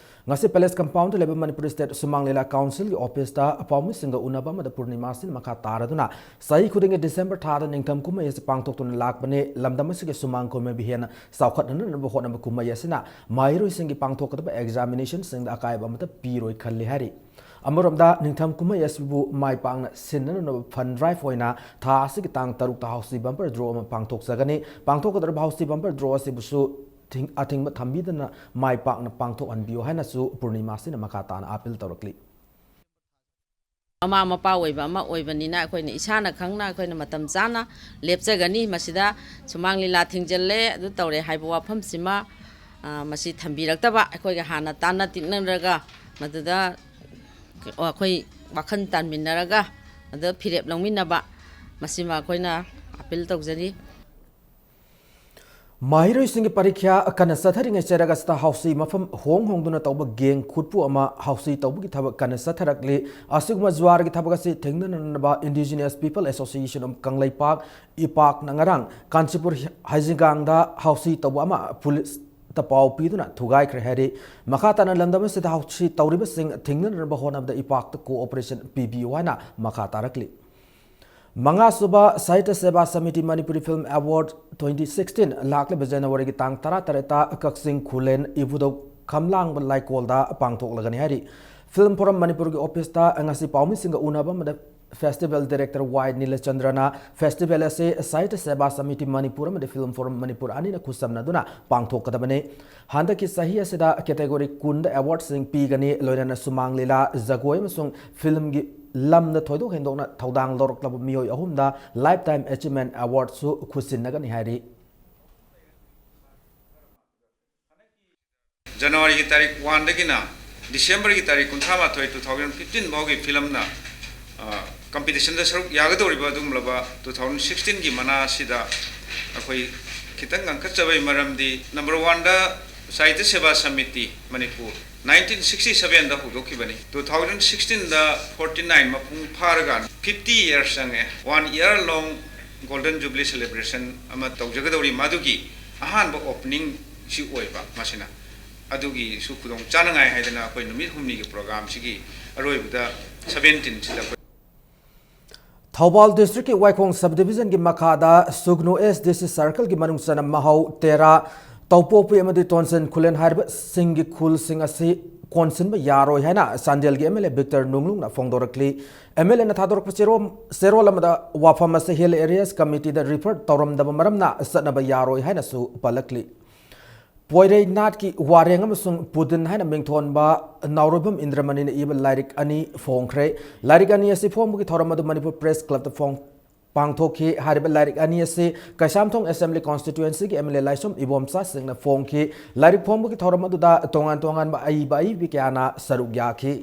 ꯉꯁꯤ ꯄꯦꯂꯦꯁ ꯀꯝꯄꯥꯎꯟꯗ ꯂꯩꯕ ꯃꯅꯤꯄꯨꯔ ꯁ꯭ꯇꯦꯠ ꯁꯨꯃꯥꯡ ꯂꯤꯂꯥ ꯀꯥꯎꯟꯁꯤꯜꯒꯤ ꯑꯣꯐꯤꯁꯇ ꯄꯥꯎꯃꯤꯁꯤꯡꯒ ꯎꯅꯕ ꯑꯃꯗ ꯄꯨꯔꯅꯤꯃꯥꯁꯤꯅ ꯃꯈꯥ ꯇꯥꯔꯗꯨꯅ ꯆꯍꯤ ꯈꯨꯗꯤꯡꯒꯤ ꯗꯤꯁꯦꯝꯕꯔ ꯊꯥꯗ ꯅꯤꯡꯊꯝ ꯀꯨꯝꯍꯩ ꯑꯁꯤ ꯄꯥꯡꯊꯣꯛꯇꯨꯅ ꯂꯥꯛꯄꯅꯤ꯫ ꯂꯝꯗꯝ ꯑꯁꯤꯒꯤ ꯁꯨꯃꯥꯡ ꯀꯨꯝꯍꯩꯕꯨ ꯍꯦꯟꯅ ꯆꯥꯎꯈꯠꯍꯟꯅꯅꯕ ꯍꯣꯠꯅꯕ ꯀꯨꯝꯍꯩ ꯑꯁꯤꯅ ꯃꯍꯩꯔꯣꯏꯁꯤꯡꯒꯤ ꯄꯥꯡꯊꯣꯛꯀꯗꯕ ꯑꯦꯛꯖꯥꯃꯤꯅꯦꯁꯟꯁꯤꯡꯗ ꯑꯀꯥꯏꯕ ꯑꯃꯠꯇ ꯄꯤꯔꯣꯏ ꯈꯜꯂꯤ ꯍꯥꯏꯔꯤ꯫ ꯑꯃꯔꯣꯝꯗ ꯅꯤꯡꯊꯝ ꯀꯨꯝꯍꯩ ꯑꯁꯤꯕꯨ ꯃꯥꯏ ꯄꯥꯛꯅ ꯁꯤꯟꯅꯅꯕ ꯐꯟ ꯗ꯭ꯔꯥꯏꯚ ꯑꯣꯏꯅ ꯊꯥ ꯑꯁꯤꯒꯤ ꯇꯥꯡ ꯇꯔꯨꯛꯇ ꯍꯥꯎꯁꯤ ꯕꯝꯄꯔ ꯗ꯭ꯔꯣ ꯑꯃ ꯄꯥꯡꯊꯣꯛꯆꯒꯅꯤ꯫ ꯄꯥꯡꯊꯣꯛꯀꯗꯧꯔꯤꯕ ꯍꯥꯎꯁꯤ ꯕꯝꯄꯔ ꯗ꯭ꯔꯣ ꯑꯁꯤꯕꯨꯁꯨ ꯊꯤꯡ-, ꯑꯊꯤꯡꯕ ꯊꯝꯕꯤꯗꯅ ꯃꯥꯏ ꯄꯥꯛꯅ ꯄꯥꯡꯊꯣꯛꯍꯟꯕꯤꯌꯨ ꯍꯥꯏꯅꯁꯨ ꯄꯨꯔꯅꯤꯃꯥꯁꯤꯅ ꯃꯈꯥ ꯇꯥꯅ ꯑꯥꯄꯤꯜ ꯇꯧꯔꯛꯂꯤ꯫ ꯃꯃꯥ ꯃꯄꯥ ꯑꯣꯏꯕ ꯑꯃ ꯑꯣꯏꯕꯅꯤꯅ ꯑꯩꯈꯣꯏꯅ ꯏꯁꯥꯅ ꯈꯪꯅ ꯑꯩꯈꯣꯏꯅ ꯃꯇꯝ ꯆꯥꯅ ꯂꯦꯞꯆꯒꯅꯤ꯫ ꯃꯁꯤꯗ ꯁꯨꯃꯥꯡ ꯂꯤꯂꯥ ꯊꯤꯡꯖꯤꯜꯂꯦ, ꯑꯗꯨ ꯇꯧꯔꯦ ꯍꯥꯏꯕ ꯋꯥꯐꯝꯁꯤꯃ, ꯑ, ꯃꯁꯤ ꯊꯝꯕꯤꯔꯛꯇꯕ, ꯑꯩꯈꯣꯏꯒ ꯍꯥꯟꯅ ꯇꯥꯟꯅ ꯇꯤꯛꯅꯔꯒ ꯃꯗꯨꯗ ꯑꯩꯈꯣꯏ ꯋꯥꯈꯜ ꯇꯥꯟꯃꯤꯟꯅꯔꯒ ꯑꯗꯨ ꯐꯤꯔꯦꯞ ꯂꯧꯃꯤꯟꯅꯕ, ꯃꯁꯤꯃ ꯑꯩꯈꯣꯏꯅ ꯑꯄꯤꯜ ꯇꯧꯖꯔꯤ꯫ ꯃꯍꯩꯔꯣꯏꯁꯤꯡꯒꯤ ꯄꯔꯤꯈ꯭ꯌꯥ ꯀꯟꯅ ꯆꯠꯊꯔꯤꯉꯩ ꯆꯩꯔꯛ ꯑꯁꯤꯗ ꯍꯥꯎꯁꯤ ꯃꯐꯝ ꯍꯣꯡ ꯍꯣꯡꯗꯨꯅ ꯇꯧꯕ ꯒꯦꯡ ꯈꯨꯠꯄꯨ ꯑꯃ ꯍꯥꯎꯁꯤ ꯇꯧꯕꯒꯤ ꯊꯕꯛ ꯀꯟꯅ ꯆꯠꯊꯔꯛꯂꯤ꯫ ꯑꯁꯤꯒꯨꯝꯕ ꯖꯨꯋꯥꯔꯒꯤ ꯊꯕꯛ ꯑꯁꯤ ꯊꯤꯡꯅꯅꯕ Indigenous People Association of Kangleipak, ꯏꯄꯥꯛꯅ ꯉꯔꯥꯡ ꯀꯥꯟꯆꯤꯄꯨꯔ ꯍꯩꯖꯤꯡꯒꯥꯡꯗ ꯍꯥꯎꯁꯤ ꯇꯧꯕ ꯑꯃ ꯄꯨꯂꯤꯁꯇ ꯄꯥꯎ ꯄꯤꯗꯨꯅ ꯊꯨꯒꯥꯏꯈ꯭ꯔꯦ ꯍꯥꯏꯔꯤ꯫ ꯃꯈꯥ ꯇꯥꯅ ꯂꯝꯗꯝ ꯑꯁꯤꯗ ꯍꯥꯎꯁꯤ ꯇꯧꯔꯤꯕꯁꯤꯡ ꯊꯤꯡꯅꯅꯕ ꯍꯣꯠꯅꯕꯗ ꯏꯄꯥꯛꯇ cooperation ꯄꯤꯕꯤꯌꯨ ꯍꯥꯏꯅ ꯃꯈꯥ ꯇꯥꯔꯛꯂꯤ꯫ ꯃꯉꯥꯁꯨꯕ ꯁꯥꯍꯤꯇ꯭ꯌ ꯁꯦꯕꯥ samiti Manipuri Film Award twenty sixteen ꯂꯥꯛꯂꯤꯕ ꯖꯅꯋꯥꯔꯤꯒꯤ ꯇꯥꯡ ꯇꯔꯥꯇꯔꯦꯠꯇ ꯀꯛꯆꯤꯡ ꯈꯨꯂꯦꯟ ꯏꯕꯨꯙꯧ ꯈꯝꯂꯥꯡꯕ ꯂꯥꯏꯀꯣꯜꯗ ꯄꯥꯡꯊꯣꯛꯂꯒꯅꯤ ꯍꯥꯏꯔꯤ꯫ Film Forum ꯃꯅꯤꯄꯨꯔꯒꯤ ꯑꯣꯐꯤꯁꯇ ꯉꯁꯤ ꯄꯥꯎꯃꯤꯁꯤꯡꯒ ꯎꯅꯕ ꯑꯃꯗ Festival Director ꯋꯥꯏ ꯅꯤꯂꯆꯟꯗ꯭ꯔꯅ festival ꯑꯁꯤ ꯁꯥꯍꯤꯇ꯭ꯌ ꯁꯦꯕꯥ ꯁꯃꯤꯇꯤ ꯃꯅꯤꯄꯨꯔ ꯑꯃꯗꯤ Film Forum ꯃꯅꯤꯄꯨꯔ ꯑꯅꯤꯅ ꯈꯨꯠꯁꯝꯅꯗꯨꯅ ꯄꯥꯡꯊꯣꯛꯀꯗꯕꯅꯤ꯫ ꯍꯟꯗꯛꯀꯤ ꯆꯍꯤ ꯑꯁꯤꯗ category ꯀꯨꯟꯗ awardꯁꯤꯡ ꯄꯤꯒꯅꯤ꯫ ꯂꯣꯏꯅꯅ ꯁꯨꯃꯥꯡ ꯂꯤꯂꯥ, ꯖꯒꯣꯏ ꯑꯃꯁꯨꯡ filmꯒꯤ ꯂꯝꯗ ꯊꯣꯏꯗꯣꯛ ꯍꯦꯟꯗꯣꯛꯅ ꯊꯧꯗꯥꯡ ꯂꯧꯔꯛꯂꯕ ꯃꯤꯑꯣꯏ ꯑꯍꯨꯝꯗ Lifetime Achievement Awardꯁꯨ ꯈꯨꯠꯁꯤꯟꯅꯒꯅꯤ ꯍꯥꯏꯔꯤ꯫ ꯖꯅꯋꯥꯔꯤꯒꯤ ꯇꯥꯔꯤꯛ ꯋꯥꯟꯗꯒꯤꯅ ꯗꯤꯁꯦꯝꯕꯔꯒꯤ ꯇꯥꯔꯤꯛ ꯀꯨꯟꯊ꯭ꯔꯥ ꯃꯥꯊꯣꯏ, two thousand fifteen ꯐꯥꯎꯒꯤ filmꯅ, ꯑ, competitionꯗ ꯁꯔꯨꯛ ꯌꯥꯒꯗꯧꯔꯤꯕ ꯑꯗꯨꯒꯨꯝꯂꯕ two thousand sixteenꯒꯤ ꯃꯅꯥ ꯑꯁꯤꯗ ꯑꯩꯈꯣꯏ ꯈꯤꯇꯪ ꯉꯟꯈꯠꯆꯕꯒꯤ ꯃꯔꯝꯗꯤ, number oneꯗ ꯁꯥꯍꯤꯇ꯭ꯌ ꯁꯦꯕꯥ samiti Manipur nineteen sixty sevenꯗ ꯍꯧꯗꯣꯛꯈꯤꯕꯅꯤ꯫ Two thousand sixteenꯗ forty nine ꯃꯄꯨꯡ ꯐꯥꯔꯒ fifty years ꯆꯪꯉꯦ꯫ One year long Golden Jubilee celebration ꯑꯃ ꯇꯧꯖꯒꯗꯧꯔꯤ꯫ ꯃꯗꯨꯒꯤ ꯑꯍꯥꯟꯕ openingꯁꯤ ꯑꯣꯏꯕ ꯃꯁꯤꯅ꯫ ꯑꯗꯨꯒꯤꯁꯨ ꯈꯨꯗꯣꯡ ꯆꯥꯅꯉꯥꯏ ꯍꯥꯏꯗꯅ ꯑꯩꯈꯣꯏ ꯅꯨꯃꯤꯠ ꯍꯨꯝꯅꯤꯒꯤ programꯁꯤꯒꯤ ꯑꯔꯣꯏꯕꯗ seventeenꯁꯤꯗ ꯑꯩꯈꯣꯏ ꯊꯧꯕꯥꯜ districtꯀꯤ ꯋꯥꯏꯈꯣꯡ subdivisionꯒꯤ ꯃꯈꯥꯗ ꯁꯨꯒꯅꯨ SDC circleꯒꯤ ꯃꯅꯨꯡ ꯆꯟꯅ ꯃꯍꯧ ꯇꯦꯔꯥ, ꯇꯧꯄꯣꯛꯄꯤ ꯑꯃꯗꯤ ꯇꯣꯟꯁꯦꯟ ꯈꯨꯂꯦꯟ ꯍꯥꯏꯔꯤꯕꯁꯤꯡꯒꯤ ꯈꯨꯜꯁꯤꯡ ꯑꯁꯤ ꯀꯣꯟꯁꯤꯟꯕ ꯌꯥꯔꯣꯏ ꯍꯥꯏꯅ ꯆꯥꯟꯗꯦꯜꯒꯤ MLA ꯕꯤꯛꯇꯔ ꯅꯨꯡꯂꯨꯡꯅ ꯐꯣꯡꯗꯣꯔꯛꯂꯤ꯫ MLAꯅ ꯊꯥꯗꯣꯔꯛꯄ ꯆꯦꯔꯣꯜ, ꯆꯦꯔꯣꯜ ꯑꯃꯗ ꯋꯥꯐꯝ ꯑꯁꯤ Hill Areas Committeeꯗ refer ꯇꯧꯔꯝꯗꯕ ꯃꯔꯝꯅ ꯆꯠꯅꯕ ꯌꯥꯔꯣꯏ ꯍꯥꯏꯅꯁꯨ ꯄꯜꯂꯛꯂꯤ꯫ ꯄꯣꯏꯔꯩ ꯅꯥꯠꯀꯤ ꯋꯥꯔꯦꯡ ꯑꯃꯁꯨꯡ ꯄꯨꯗꯤꯟ ꯍꯥꯏꯅ ꯃꯤꯡꯊꯣꯟꯕ ꯅꯥꯎꯔꯣꯏꯕꯝ ꯏꯟꯗ꯭ꯔꯃꯅꯤꯅ ꯏꯕ ꯂꯥꯏꯔꯤꯛ ꯑꯅꯤ ꯐꯣꯡꯈ꯭ꯔꯦ꯫ ꯂꯥꯏꯔꯤꯛ ꯑꯅꯤ ꯑꯁꯤ ꯐꯣꯡꯕꯒꯤ ꯊꯧꯔꯝ ꯑꯗꯨ ꯃꯅꯤꯄꯨꯔ Press Clubꯇ ꯐꯣꯡ-, ꯄꯥꯡꯊꯣꯛꯈꯤ꯫ ꯍꯥꯏꯔꯤꯕ ꯂꯥꯏꯔꯤꯛ ꯑꯅꯤ ꯑꯁꯤ ꯀꯩꯁꯥꯝꯊꯣꯡ Assembly Constituencyꯒꯤ MLA ꯂꯥꯏꯁ꯭ꯔꯝ ꯏꯕꯣꯝꯆꯥ ꯁꯤꯡꯅ ꯐꯣꯡꯈꯤ꯫ ꯂꯥꯏꯔꯤꯛ ꯐꯣꯡꯕꯒꯤ ꯊꯧꯔꯝ ꯑꯗꯨꯗ ꯇꯣꯉꯥꯟ ꯇꯣꯉꯥꯟꯕ ꯑꯏꯕ ꯑꯏꯕꯤ ꯀꯌꯥꯅ ꯁꯔꯨꯛ ꯌꯥꯈꯤ꯫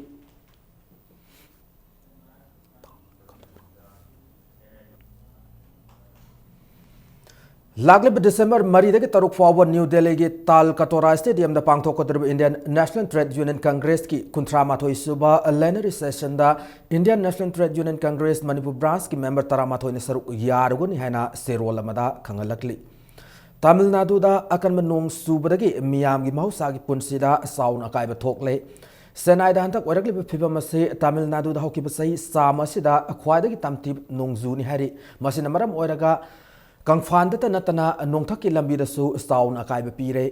ꯂꯥꯛꯂꯤꯕ ꯗꯤꯁꯦꯝꯕꯔ ꯃꯔꯤꯗꯒꯤ ꯇꯔꯨꯛ ꯐꯥꯎꯕ ꯅ꯭ꯌꯨ ꯗꯦꯜꯂꯤꯒꯤ ꯇꯥꯜ ꯀꯇꯣꯔꯥ ꯁ꯭ꯇꯦꯗꯤꯌꯝꯗ ꯄꯥꯡꯊꯣꯛꯀꯗꯧꯔꯤꯕ ꯏꯟꯗꯤꯌꯟ ꯅꯦꯁꯅꯦꯜ ꯇ꯭ꯔꯦꯗ ꯌꯨꯅꯤꯌꯟ ꯀꯪꯒ꯭ꯔꯦꯁꯀꯤ ꯀꯨꯟꯊ꯭ꯔꯥ ꯃꯥꯊꯣꯏ ꯁꯨꯕ ꯄ꯭ꯂꯦꯅꯔꯤ ꯁꯦꯁꯟꯗ Indian national trade union congress Manipur ꯕ꯭ꯔꯥꯟꯁꯀꯤ ꯃꯦꯝꯕꯔ ꯇꯔꯥꯃꯥꯊꯣꯏꯅ ꯁꯔꯨꯛ ꯌꯥꯔꯨꯒꯅꯤ ꯍꯥꯏꯅ ꯆꯦꯔꯣꯜ ꯑꯃꯗ ꯈꯪꯍꯜꯂꯛꯂꯤ꯫ ꯇꯥꯃꯤꯜ ꯅꯥꯗꯨꯗ ꯑꯀꯟꯕ ꯅꯣꯡ ꯆꯨꯕꯗꯒꯤ ꯃꯤꯌꯥꯝꯒꯤ ꯃꯍꯧꯁꯥꯒꯤ ꯄꯨꯟꯁꯤꯗ ꯆꯥꯎꯅ ꯑꯀꯥꯏꯕ ꯊꯣꯛꯂꯦ꯫ ꯆꯦꯟꯅꯥꯏꯗ ꯍꯟꯗꯛ ꯑꯣꯏꯔꯛꯂꯤꯕ ꯐꯤꯕꯝ ꯑꯁꯤ ꯇꯥꯃꯤꯜ ꯅꯥꯗꯨꯗ ꯍꯧꯈꯤꯕ ꯆꯍꯤ ꯆꯥꯝꯃ ꯑꯁꯤꯗ ꯈ꯭ꯋꯥꯏꯗꯒꯤ ꯇꯝꯊꯤꯕ ꯅꯣꯡꯖꯨꯅꯤ ꯍꯥꯏꯔꯤ꯫ ꯃꯁꯤꯅ ꯃꯔꯝ ꯑꯣꯏꯔꯒ ꯀꯪꯐꯥꯟꯗꯇ ꯅꯠꯇꯅ ꯅꯣꯡꯊꯛꯀꯤ ꯂꯝꯕꯤꯗꯁꯨ ꯆꯥꯎꯅ ꯑꯀꯥꯏꯕ ꯄꯤꯔꯦ꯫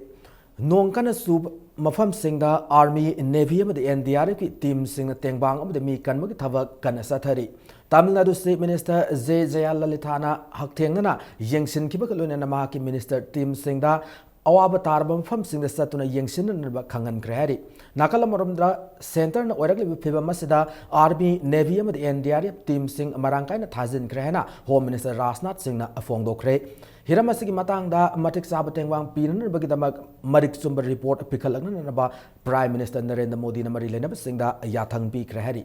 ꯅꯣꯡ ꯀꯟꯅ ꯆꯨꯕ ꯃꯐꯝꯁꯤꯡꯗ ꯑꯥꯔꯃꯤ, ꯅꯦꯚꯤ ꯑꯃꯗꯤ ꯑꯦꯟ ꯗꯤ ꯑꯥꯔ ꯑꯦꯐꯀꯤ ꯇꯤꯝꯁꯤꯡꯅ ꯇꯦꯡꯕꯥꯡ ꯑꯃꯗꯤ ꯃꯤ ꯀꯟꯕꯒꯤ ꯊꯕꯛ ꯀꯟꯅ ꯆꯠꯊꯔꯤ꯫ Tamil Nadu chief minister J ꯖꯌꯂꯂꯤꯊꯥꯅ ꯍꯛꯊꯦꯡꯅꯅ ꯌꯦꯡꯁꯤꯟꯈꯤꯕꯒ ꯂꯣꯏꯅꯅ ꯃꯍꯥꯛꯀꯤ ꯃꯤꯅꯤꯁꯇꯔ ꯇꯤꯝꯁꯤꯡꯗ ꯑꯋꯥꯕ ꯇꯥꯔꯕ ꯃꯐꯝꯁꯤꯡꯗ ꯆꯠꯇꯨꯅ ꯌꯦꯡꯁꯤꯟꯅꯅꯕ ꯈꯪꯍꯟꯈ꯭ꯔꯦ ꯍꯥꯏꯔꯤ꯫ ꯅꯥꯀꯜ ꯑꯃꯔꯣꯝꯗ, ꯁꯦꯟꯇꯔꯅ ꯑꯣꯏꯔꯛꯂꯤꯕ ꯐꯤꯕꯝ ꯑꯁꯤꯗ ꯑꯥꯔꯃꯤ, ꯅꯦꯚꯤ ꯑꯃꯗꯤ ꯑꯦꯟ ꯗꯤ ꯑꯥꯔ ꯑꯦꯐ ꯇꯤꯝꯁꯤꯡ ꯃꯔꯥꯡ ꯀꯥꯏꯅ ꯊꯥꯖꯤꯟꯈ꯭ꯔꯦ ꯍꯥꯏꯅ ꯍꯣꯝ ꯃꯤꯅꯤꯁꯇꯔ ꯔꯥꯖꯅꯥꯊ ꯁꯤꯡꯅ ꯐꯣꯡꯗꯣꯛꯈ꯭ꯔꯦ꯫ ꯍꯤꯔꯝ ꯑꯁꯤꯒꯤ ꯃꯇꯥꯡꯗ ꯃꯇꯤꯛ ꯆꯥꯕ ꯇꯦꯡꯕꯥꯡ ꯄꯤꯅꯅꯕꯒꯤꯗꯃꯛ ꯃꯔꯤꯛ ꯆꯨꯝꯕ ꯔꯤꯄꯣꯔꯠ ꯄꯤꯈꯠꯂꯛꯅꯅꯕ ꯄ꯭ꯔꯥꯏꯝ ꯃꯤꯅꯤꯁꯇꯔ ꯅꯔꯦꯟꯗ꯭ꯔ ꯃꯣꯗꯤꯅ ꯃꯔꯤ ꯂꯩꯅꯕꯁꯤꯡꯗ ꯌꯥꯊꯪ ꯄꯤꯈ꯭ꯔꯦ ꯍꯥꯏꯔꯤ꯫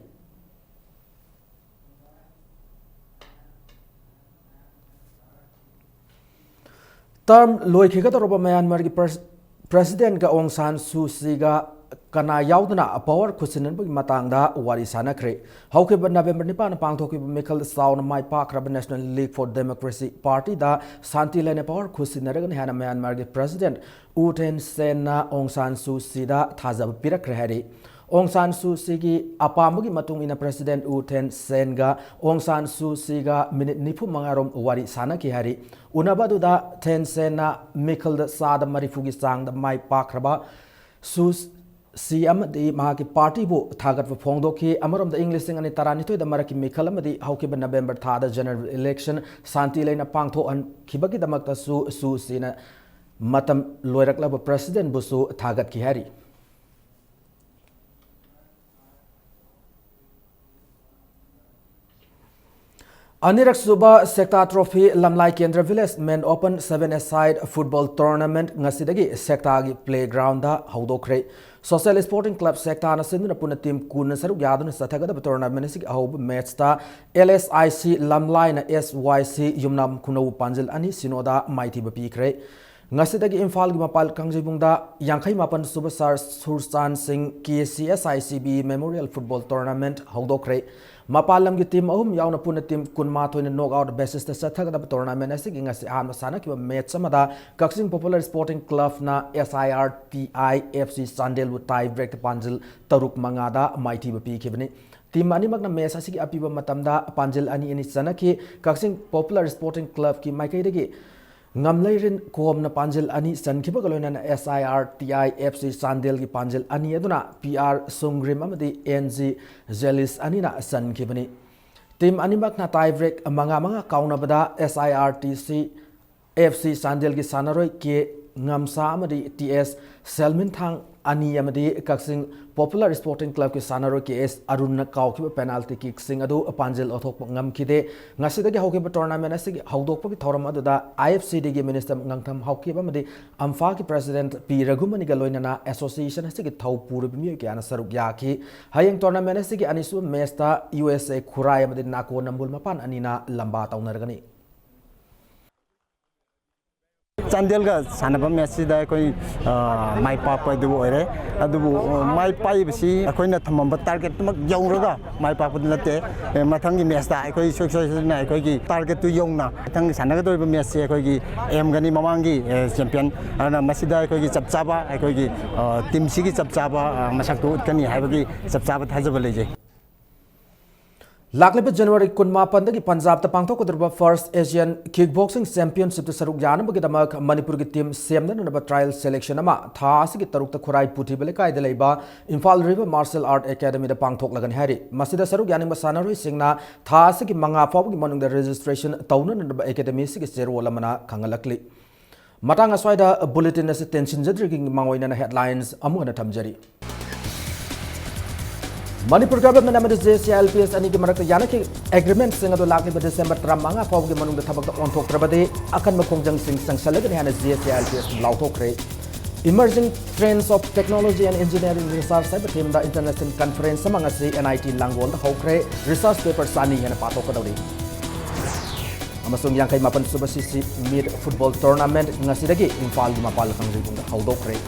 ꯇꯔꯝ ꯂꯣꯏꯈꯤꯒꯗꯧꯔꯕ ꯃ꯭ꯌꯥꯟꯃꯥꯔꯒꯤ ꯄ꯭ꯔ-, ꯄ꯭ꯔꯦꯁꯤꯗꯦꯟꯠꯒ ꯑꯣꯡ ꯁꯥꯟ ꯁꯨ ꯆꯤꯒ ꯀꯅꯥ ꯌꯥꯎꯗꯅ ꯄꯥꯋꯔ ꯈꯨꯠꯁꯤꯟꯅꯕꯒꯤ ꯃꯇꯥꯡꯗ ꯋꯥꯔꯤ ꯁꯥꯟꯅꯈ꯭ꯔꯦ꯫ ꯍꯧꯈꯤꯕ ꯅꯕꯦꯝꯕꯔ ꯅꯤꯄꯥꯟꯗ ꯄꯥꯡꯊꯣꯛꯈꯤꯕ ꯃꯤꯈꯜ ꯆꯥꯎꯅ ꯃꯥꯏ ꯄꯥꯛꯈ꯭ꯔꯕ National League for Democracy Party ꯗ ꯁꯥꯟꯇꯤ ꯂꯩꯅ ꯄꯥꯋꯔ ꯈꯨꯠꯁꯤꯟꯅꯔꯒꯅꯤ ꯍꯥꯏꯅ ꯃ꯭ꯌꯥꯟꯃꯥꯔꯒꯤ ꯄ꯭ꯔꯦꯁꯤꯗꯦꯟꯠ ꯎ ꯊꯦꯟ ꯁꯦꯟꯅ ꯑꯣꯡ ꯁꯥꯟ ꯁꯨ ꯆꯤꯗ ꯊꯥꯖꯕ ꯄꯤꯔꯛꯈ꯭ꯔꯦ ꯍꯥꯏꯔꯤ꯫ ꯑꯣꯡ ꯁꯥꯟ ꯁꯨ ꯆꯤꯒꯤ ꯑꯄꯥꯝꯕꯒꯤ ꯃꯇꯨꯡ ꯏꯟꯅ ꯄ꯭ꯔꯦꯁꯤꯗꯦꯟꯠ ꯎ ꯊꯦꯟ ꯁꯦꯟꯒ ꯑꯣꯡ ꯁꯥꯟ ꯁꯨ ꯆꯤꯒ ꯃꯤꯅꯤꯠ ꯅꯤꯐꯨ ꯃꯉꯥꯔꯣꯝ ꯋꯥꯔꯤ ꯁꯥꯟꯅꯈꯤ ꯍꯥꯏꯔꯤ꯫ ꯎꯅꯕ ꯑꯗꯨꯗ ꯊꯦꯟ ꯁꯦꯟꯅ ꯃꯤꯈꯜꯗ ꯆꯥꯗ ꯃꯔꯤꯐꯨꯒꯤ ꯆꯥꯡꯗ ꯃꯥꯏ ꯄꯥꯛꯈ꯭ꯔꯕ ꯁꯨ ꯆꯤ ꯑꯃꯗꯤ ꯃꯍꯥꯛꯀꯤ ꯄꯥꯔꯇꯤꯕꯨ ꯊꯥꯒꯠꯄ ꯐꯣꯡꯗꯣꯛꯈꯤ꯫ ꯑꯃꯔꯣꯝꯗ, ꯏꯪ ꯂꯤꯁꯤꯡ ꯑꯅꯤ ꯇꯔꯥꯅꯤꯊꯣꯏꯗ ꯃꯔꯛꯀꯤ ꯃꯤꯈꯜ ꯑꯃꯗꯤ ꯍꯧꯈꯤꯕ ꯅꯕꯦꯝꯕꯔ ꯊꯥꯗ ꯖꯦꯅꯔꯦꯜ ꯏꯂꯦꯛꯁꯟ ꯁꯥꯟꯇꯤ ꯂꯩꯅ ꯄꯥꯡꯊꯣꯛꯍꯟꯈꯤꯕꯒꯤꯗꯃꯛꯇꯁꯨ ꯁꯨ ꯆꯤꯅ ꯃꯇꯝ ꯂꯣꯏꯔꯛꯂꯕ ꯄ꯭ꯔꯦꯁꯤꯗꯦꯟꯠꯕꯨꯁꯨ ꯊꯥꯒꯠꯈꯤ ꯍꯥꯏꯔꯤ꯫ ꯑꯅꯤꯔꯛ ꯁꯨꯕ ꯁꯦꯛꯇꯥ ꯇ꯭ꯔꯣꯐꯤ ꯂꯝꯂꯥꯏ ꯀꯦꯟꯗ꯭ꯔ ꯚꯤꯂꯦꯖ ꯃꯦꯟ ꯑꯣꯄꯟ ꯁꯚꯦꯟ ꯑꯦ ꯁꯥꯏꯗ ꯐꯨꯠꯕꯣꯜ ꯇꯣꯔꯅꯥꯃꯦꯟꯠ ꯉꯁꯤꯗꯒꯤ ꯁꯦꯛꯇꯥꯒꯤ ꯄ꯭ꯂꯦꯒ꯭ꯔꯥꯎꯟꯗ ꯍꯧꯗꯣꯛꯈ꯭ꯔꯦ꯫ ꯁꯣꯁꯦꯜ ꯁ꯭ꯄꯣꯔꯇꯤꯡ ꯀ꯭ꯂꯕ ꯁꯦꯛꯇꯥꯅ ꯁꯤꯟꯗꯨꯅ ꯄꯨꯟꯅ ꯇꯤꯝ ꯀꯨꯟꯅ ꯁꯔꯨꯛ ꯌꯥꯗꯨꯅ ꯆꯠꯊꯒꯗꯕ ꯇꯣꯔꯅꯥꯃꯦꯟꯠ ꯑꯁꯤꯒꯤ ꯑꯍꯧꯕ ꯃꯦꯠꯆꯇ ꯑꯦꯜ ꯑꯦꯁ ꯑꯥꯏ ꯁꯤ ꯂꯝꯂꯥꯏꯅ ꯑꯦꯁ ꯋꯥꯏ ꯁꯤ ꯌꯨꯝꯅꯥꯝ ꯈꯨꯅꯧ ꯄꯥꯟꯖꯤꯜ ꯑꯅꯤ ꯁꯤꯅꯣꯗ ꯃꯥꯏꯊꯤꯕ ꯄꯤꯈ꯭ꯔꯦ꯫ ꯉꯁꯤꯗꯒꯤ ꯏꯝꯐꯥꯜꯒꯤ ꯃꯄꯥꯜ ꯀꯥꯡꯖꯩꯕꯨꯡꯗ ꯌꯥꯡꯈꯩ ꯃꯥꯄꯟ ꯁꯨꯕ ꯁꯥꯔ ꯁꯨꯔꯆꯥꯟ ꯁꯤꯡ K C S I C B memorial football tournament ꯍꯧꯗꯣꯛꯈ꯭ꯔꯦ꯫ ꯃꯄꯥꯟ ꯂꯝꯒꯤ ꯇꯤꯝ ꯑꯍꯨꯝ ꯌꯥꯎꯅ ꯄꯨꯟꯅ ꯇꯤꯝ ꯀꯨꯟꯃꯥꯊꯣꯏꯅ ꯅꯣꯛ ꯑꯥꯎꯠ ꯕꯦꯁꯤꯁꯇ ꯆꯠꯊꯒꯗꯕ ꯇꯣꯔꯅꯥꯃꯦꯟꯠ ꯑꯁꯤꯒꯤ ꯉꯁꯤ ꯑꯍꯥꯟꯕ ꯁꯥꯟꯅꯈꯤꯕ ꯃꯦꯠꯆ ꯑꯃꯗ ꯀꯛꯆꯤꯡ ꯄꯣꯄꯨꯂꯔ ꯁ꯭ꯄꯣꯔꯇꯤꯡ ꯀ꯭ꯂꯕꯅ S I R T I F C ꯆꯥꯟꯗꯦꯜꯕꯨ ꯇꯥꯏ ꯕ꯭ꯔꯦꯛꯇ ꯄꯥꯟꯖꯤꯜ ꯇꯔꯨꯛ ꯃꯉꯥꯗ ꯃꯥꯏꯊꯤꯕ ꯄꯤꯈꯤꯕꯅꯤ꯫ ꯇꯤꯝ ꯑꯅꯤꯃꯛꯅ ꯃꯦꯠꯆ ꯑꯁꯤꯒꯤ ꯑꯄꯤꯕ ꯃꯇꯝꯗ ꯄꯥꯟꯖꯤꯜ ꯑꯅꯤ ꯑꯅꯤ ꯆꯟꯅꯈꯤ꯫ ꯀꯛꯆꯤꯡ ꯄꯣꯄꯨꯂꯔ ꯁ꯭ꯄꯣꯔꯇꯤꯡ ꯀ꯭ꯂꯕꯀꯤ ꯃꯥꯏꯀꯩꯗꯒꯤ ꯉꯝꯂꯩꯔꯤꯟ ꯀꯣꯝꯅ ꯄꯥꯟꯖꯤꯜ ꯑꯅꯤ ꯆꯟꯈꯤꯕꯒ ꯂꯣꯏꯅꯅ ꯑꯦꯁ I R T I F C ꯆꯥꯟꯗꯦꯜꯒꯤ ꯄꯥꯟꯖꯤꯜ ꯑꯅꯤ ꯑꯗꯨꯅ ꯄꯤ ꯑꯥꯔ ꯁꯨꯡꯒ꯭ꯔꯤꯝ ꯑꯃꯗꯤ ꯑꯦꯟ ꯖꯤ ꯖꯦꯂꯤꯁ ꯑꯅꯤꯅ ꯆꯟꯈꯤꯕꯅꯤ꯫ ꯇꯤꯝ ꯑꯅꯤꯃꯛꯅ ꯇꯥꯏ ꯕ꯭ꯔꯦꯛ ꯃꯉꯥ ꯃꯉꯥ ꯀꯥꯎꯅꯕꯗ S I R T C F C ꯆꯥꯟꯗꯦꯜꯒꯤ ꯁꯥꯟꯅꯔꯣꯏ ꯀꯦ ꯉꯝꯁꯥ ꯑꯃꯗꯤ ꯇꯤ ꯑꯦꯁ ꯁꯦꯜꯃꯤꯟꯊꯥꯡ ꯑꯅꯤ ꯑꯃꯗꯤ ꯀꯛꯆꯤꯡ ꯄꯣꯄꯨꯂꯔ ꯁ꯭ꯄꯣꯔꯇꯤꯡ ꯀ꯭ꯂꯕꯀꯤ ꯁꯥꯟꯅꯔꯣꯏ ꯀꯦ ꯑꯦꯁ ꯑꯔꯨꯟꯅ ꯀꯥꯎꯈꯤꯕ ꯄꯦꯅꯥꯜꯇꯤ ꯀꯤꯛꯁꯤꯡ ꯑꯗꯨ ꯄꯥꯟꯖꯤꯜ ꯑꯣꯟꯊꯣꯛꯄ ꯉꯝꯈꯤꯗꯦ꯫ ꯉꯁꯤꯗꯒꯤ ꯍꯧꯈꯤꯕ ꯇꯣꯔꯅꯥꯃꯦꯟ ꯑꯁꯤꯒꯤ ꯍꯧꯗꯣꯛꯄꯒꯤ ꯊꯧꯔꯝ ꯑꯗꯨꯗ ꯑꯥꯏ ꯑꯦꯐ ꯁꯤꯗꯒꯤ ꯃꯤꯅꯤꯁꯇꯔ ꯉꯪꯊꯝ ꯍꯥꯎꯀꯤꯞ ꯑꯃꯗꯤ ꯑꯝꯐꯥꯒꯤ ꯄ꯭ꯔꯦꯁꯤꯗꯦꯟꯠ ꯄꯤ ꯔꯘꯨꯃꯅꯤꯒ ꯂꯣꯏꯅꯅ ꯑꯦꯁꯣꯁꯤꯌꯦꯁꯟ ꯑꯁꯤꯒꯤ ꯊꯧ ꯄꯨꯔꯤꯕ ꯃꯤꯑꯣꯏ ꯀꯌꯥꯅ ꯁꯔꯨꯛ ꯌꯥꯈꯤ꯫ ꯍꯌꯦꯡ ꯇꯣꯔꯅꯥꯃꯦꯟ ꯑꯁꯤꯒꯤ ꯑꯅꯤꯁꯨꯕ ꯃꯦꯆꯇ ꯌꯨ ꯑꯦꯁ ꯑꯦ ꯈꯨꯔꯥꯏ ꯑꯃꯗꯤ ꯅꯥꯀꯣ ꯅꯝꯕꯨꯜ ꯃꯄꯥꯟ ꯑꯅꯤꯅ ꯂꯝꯕꯥ ꯇꯧꯅꯔꯒꯅꯤ꯫ ꯆꯥꯟꯗꯦꯜꯒ ꯁꯥꯟꯅꯕ ꯃꯦꯠꯁꯁꯤꯗ ꯑꯩꯈꯣꯏ, ꯑ, ꯃꯥꯏ ꯄꯥꯛꯄ ꯑꯗꯨ ꯑꯣꯏꯔꯦ꯫ ꯑꯗꯨꯕꯨ, ꯑ, ꯃꯥꯏ ꯄꯥꯛꯏꯕꯁꯤ ꯑꯩꯈꯣꯏꯅ ꯊꯝꯃꯝꯕ ꯇꯥꯔꯒꯦꯠꯇꯨꯃꯛ ꯌꯧꯔꯒ ꯃꯥꯏ ꯄꯥꯛꯄꯗꯤ ꯅꯠꯇꯦ꯫ ꯑꯦ, ꯃꯊꯪꯒꯤ ꯃꯦꯠꯁꯇ ꯑꯩꯈꯣꯏ ꯁꯨꯡꯁꯣꯏ ꯁꯣꯏꯗꯅ ꯑꯩꯈꯣꯏꯒꯤ ꯇꯥꯔꯒꯦꯠꯇꯨ ꯌꯧꯅ ꯃꯊꯪꯒꯤ ꯁꯥꯟꯅꯒꯗꯧꯔꯤꯕ ꯃꯦꯠꯁꯁꯤ ꯑꯩꯈꯣꯏꯒꯤ ꯑꯦꯝꯒꯅꯤ꯫ ꯃꯃꯥꯡꯒꯤ, ꯑꯦ, ꯆꯦꯝꯄꯤꯌꯟ꯫ ꯑꯗꯨꯅ ꯃꯁꯤꯗ ꯑꯩꯈꯣꯏꯒꯤ ꯆꯞ ꯆꯥꯕ, ꯑꯩꯈꯣꯏꯒꯤ, ꯑ, ꯇꯤꯝꯁꯤꯒꯤ ꯆꯞ ꯆꯥꯕ, ꯑ, ꯃꯁꯛꯇꯨ ꯎꯠꯀꯅꯤ ꯍꯥꯏꯕꯒꯤ ꯆꯞ ꯆꯥꯕ ꯊꯥꯖꯕ ꯂꯩꯖꯩ꯫ ꯂꯥꯛꯂꯤꯕ ꯖꯅꯋꯥꯔꯤ ꯀꯨꯟꯃꯥꯄꯟꯗꯒꯤ ꯄꯟꯖꯥꯕꯇ ꯄꯥꯡꯊꯣꯛꯀꯗꯧꯔꯤꯕ ꯐꯥꯔꯁ ꯑꯦꯁꯤꯌꯥꯟ ꯀꯤꯛ ꯕꯣꯛꯁꯤꯡ ꯆꯦꯝꯄꯤꯌꯟꯁꯤꯞꯇ ꯁꯔꯨꯛ ꯌꯥꯅꯕꯒꯤꯗꯃꯛ ꯃꯅꯤꯄꯨꯔꯒꯤ ꯇꯤꯝ ꯁꯦꯝꯅꯅꯕ ꯇ꯭ꯔꯥꯌꯦꯜ ꯁꯦꯂꯦꯛꯁꯟ ꯑꯃ ꯊꯥ ꯑꯁꯤꯒꯤ ꯇꯔꯨꯛꯇ ꯈꯨꯔꯥꯏ ꯄꯨꯊꯤꯕ ꯂꯩꯀꯥꯏꯗ ꯂꯩꯕ ꯏꯝꯐꯥꯜ ꯔꯤꯚꯔ ꯃꯥꯔꯁꯦꯜ ꯑꯥꯔꯠ ꯑꯦꯀꯥꯗꯃꯤꯗ ꯄꯥꯡꯊꯣꯛꯂꯒꯅꯤ ꯍꯥꯏꯔꯤ꯫ ꯃꯁꯤꯗ ꯁꯔꯨꯛ ꯌꯥꯅꯤꯡꯕ ꯁꯥꯟꯅꯔꯣꯏꯁꯤꯡꯅ ꯊꯥ ꯑꯁꯤꯒꯤ ꯃꯉꯥ ꯐꯥꯎꯕꯒꯤ ꯃꯅꯨꯡꯗ ꯔꯦꯖꯤꯁꯇ꯭ꯔꯦꯁꯟ ꯇꯧꯅꯅꯕ ꯑꯦꯀꯥꯗꯃꯤ ꯑꯁꯤꯒꯤ ꯆꯦꯔꯣꯜ ꯑꯃꯅ ꯈꯪꯍꯜꯂꯛꯂꯤ꯫ ꯃꯇꯥꯡ ꯑꯁ꯭ꯋꯥꯏꯗ ꯕꯨꯂꯦꯇꯤꯟ ꯑꯁꯤ ꯇꯦꯟꯁꯤꯟꯖꯗ꯭ꯔꯤꯉꯩꯒꯤ ꯃꯥꯡꯑꯣꯏꯅꯅ ꯍꯦꯗꯂꯥꯏꯟꯁ ꯑꯃꯨꯛ ꯍꯟꯅ ꯊꯝꯖꯔꯤ꯫ Manipur Government ꯑꯃꯗꯤ J S A I L P S ꯑꯅꯤꯒꯤ ꯃꯔꯛꯇ ꯌꯥꯅꯈꯤ ꯑꯦꯒ꯭ꯔꯤꯃꯦꯟꯠꯁꯤꯡ ꯑꯗꯨ ꯂꯥꯛꯂꯤꯕ ꯗꯤꯁꯦꯝꯕꯔ ꯇꯔꯥꯃꯉꯥ ꯐꯥꯎꯕꯒꯤ ꯃꯅꯨꯡꯗ ꯊꯕꯛꯇ ꯑꯣꯟꯊꯣꯛꯇ꯭ꯔꯕꯗꯤ ꯑꯀꯟꯕ ꯈꯣꯡꯖꯪꯁꯤꯡ ꯆꯪꯁꯤꯜꯂꯒꯅꯤ ꯍꯥꯏꯅ J S A I L P S ꯂꯥꯎꯊꯣꯛꯈ꯭ꯔꯦ꯫ Emerging Trends of Technology and Engineering Research ꯍꯥꯏꯕ theme ꯗ international conference ꯑꯃ ꯉꯁꯤ N I T ꯂꯥꯡꯒꯣꯜꯗ ꯍꯧꯈ꯭ꯔꯦ꯫ Research paper ꯆꯥꯅꯤ ꯍꯦꯟꯅ ꯄꯥꯊꯣꯛꯀꯗꯧꯔꯤ꯫ ꯑꯃꯁꯨꯡ ꯌꯥꯡꯈꯩ ꯃꯥꯄꯟ ꯁꯨꯕ C C Meet Football Tournament ꯉꯁꯤꯗꯒꯤ ꯏꯝꯐꯥꯜꯒꯤ ꯃꯄꯥꯜ ꯀꯥꯡꯖꯩꯕꯨꯡꯗ ꯍꯧꯗꯣꯛꯈ꯭ꯔꯦ꯫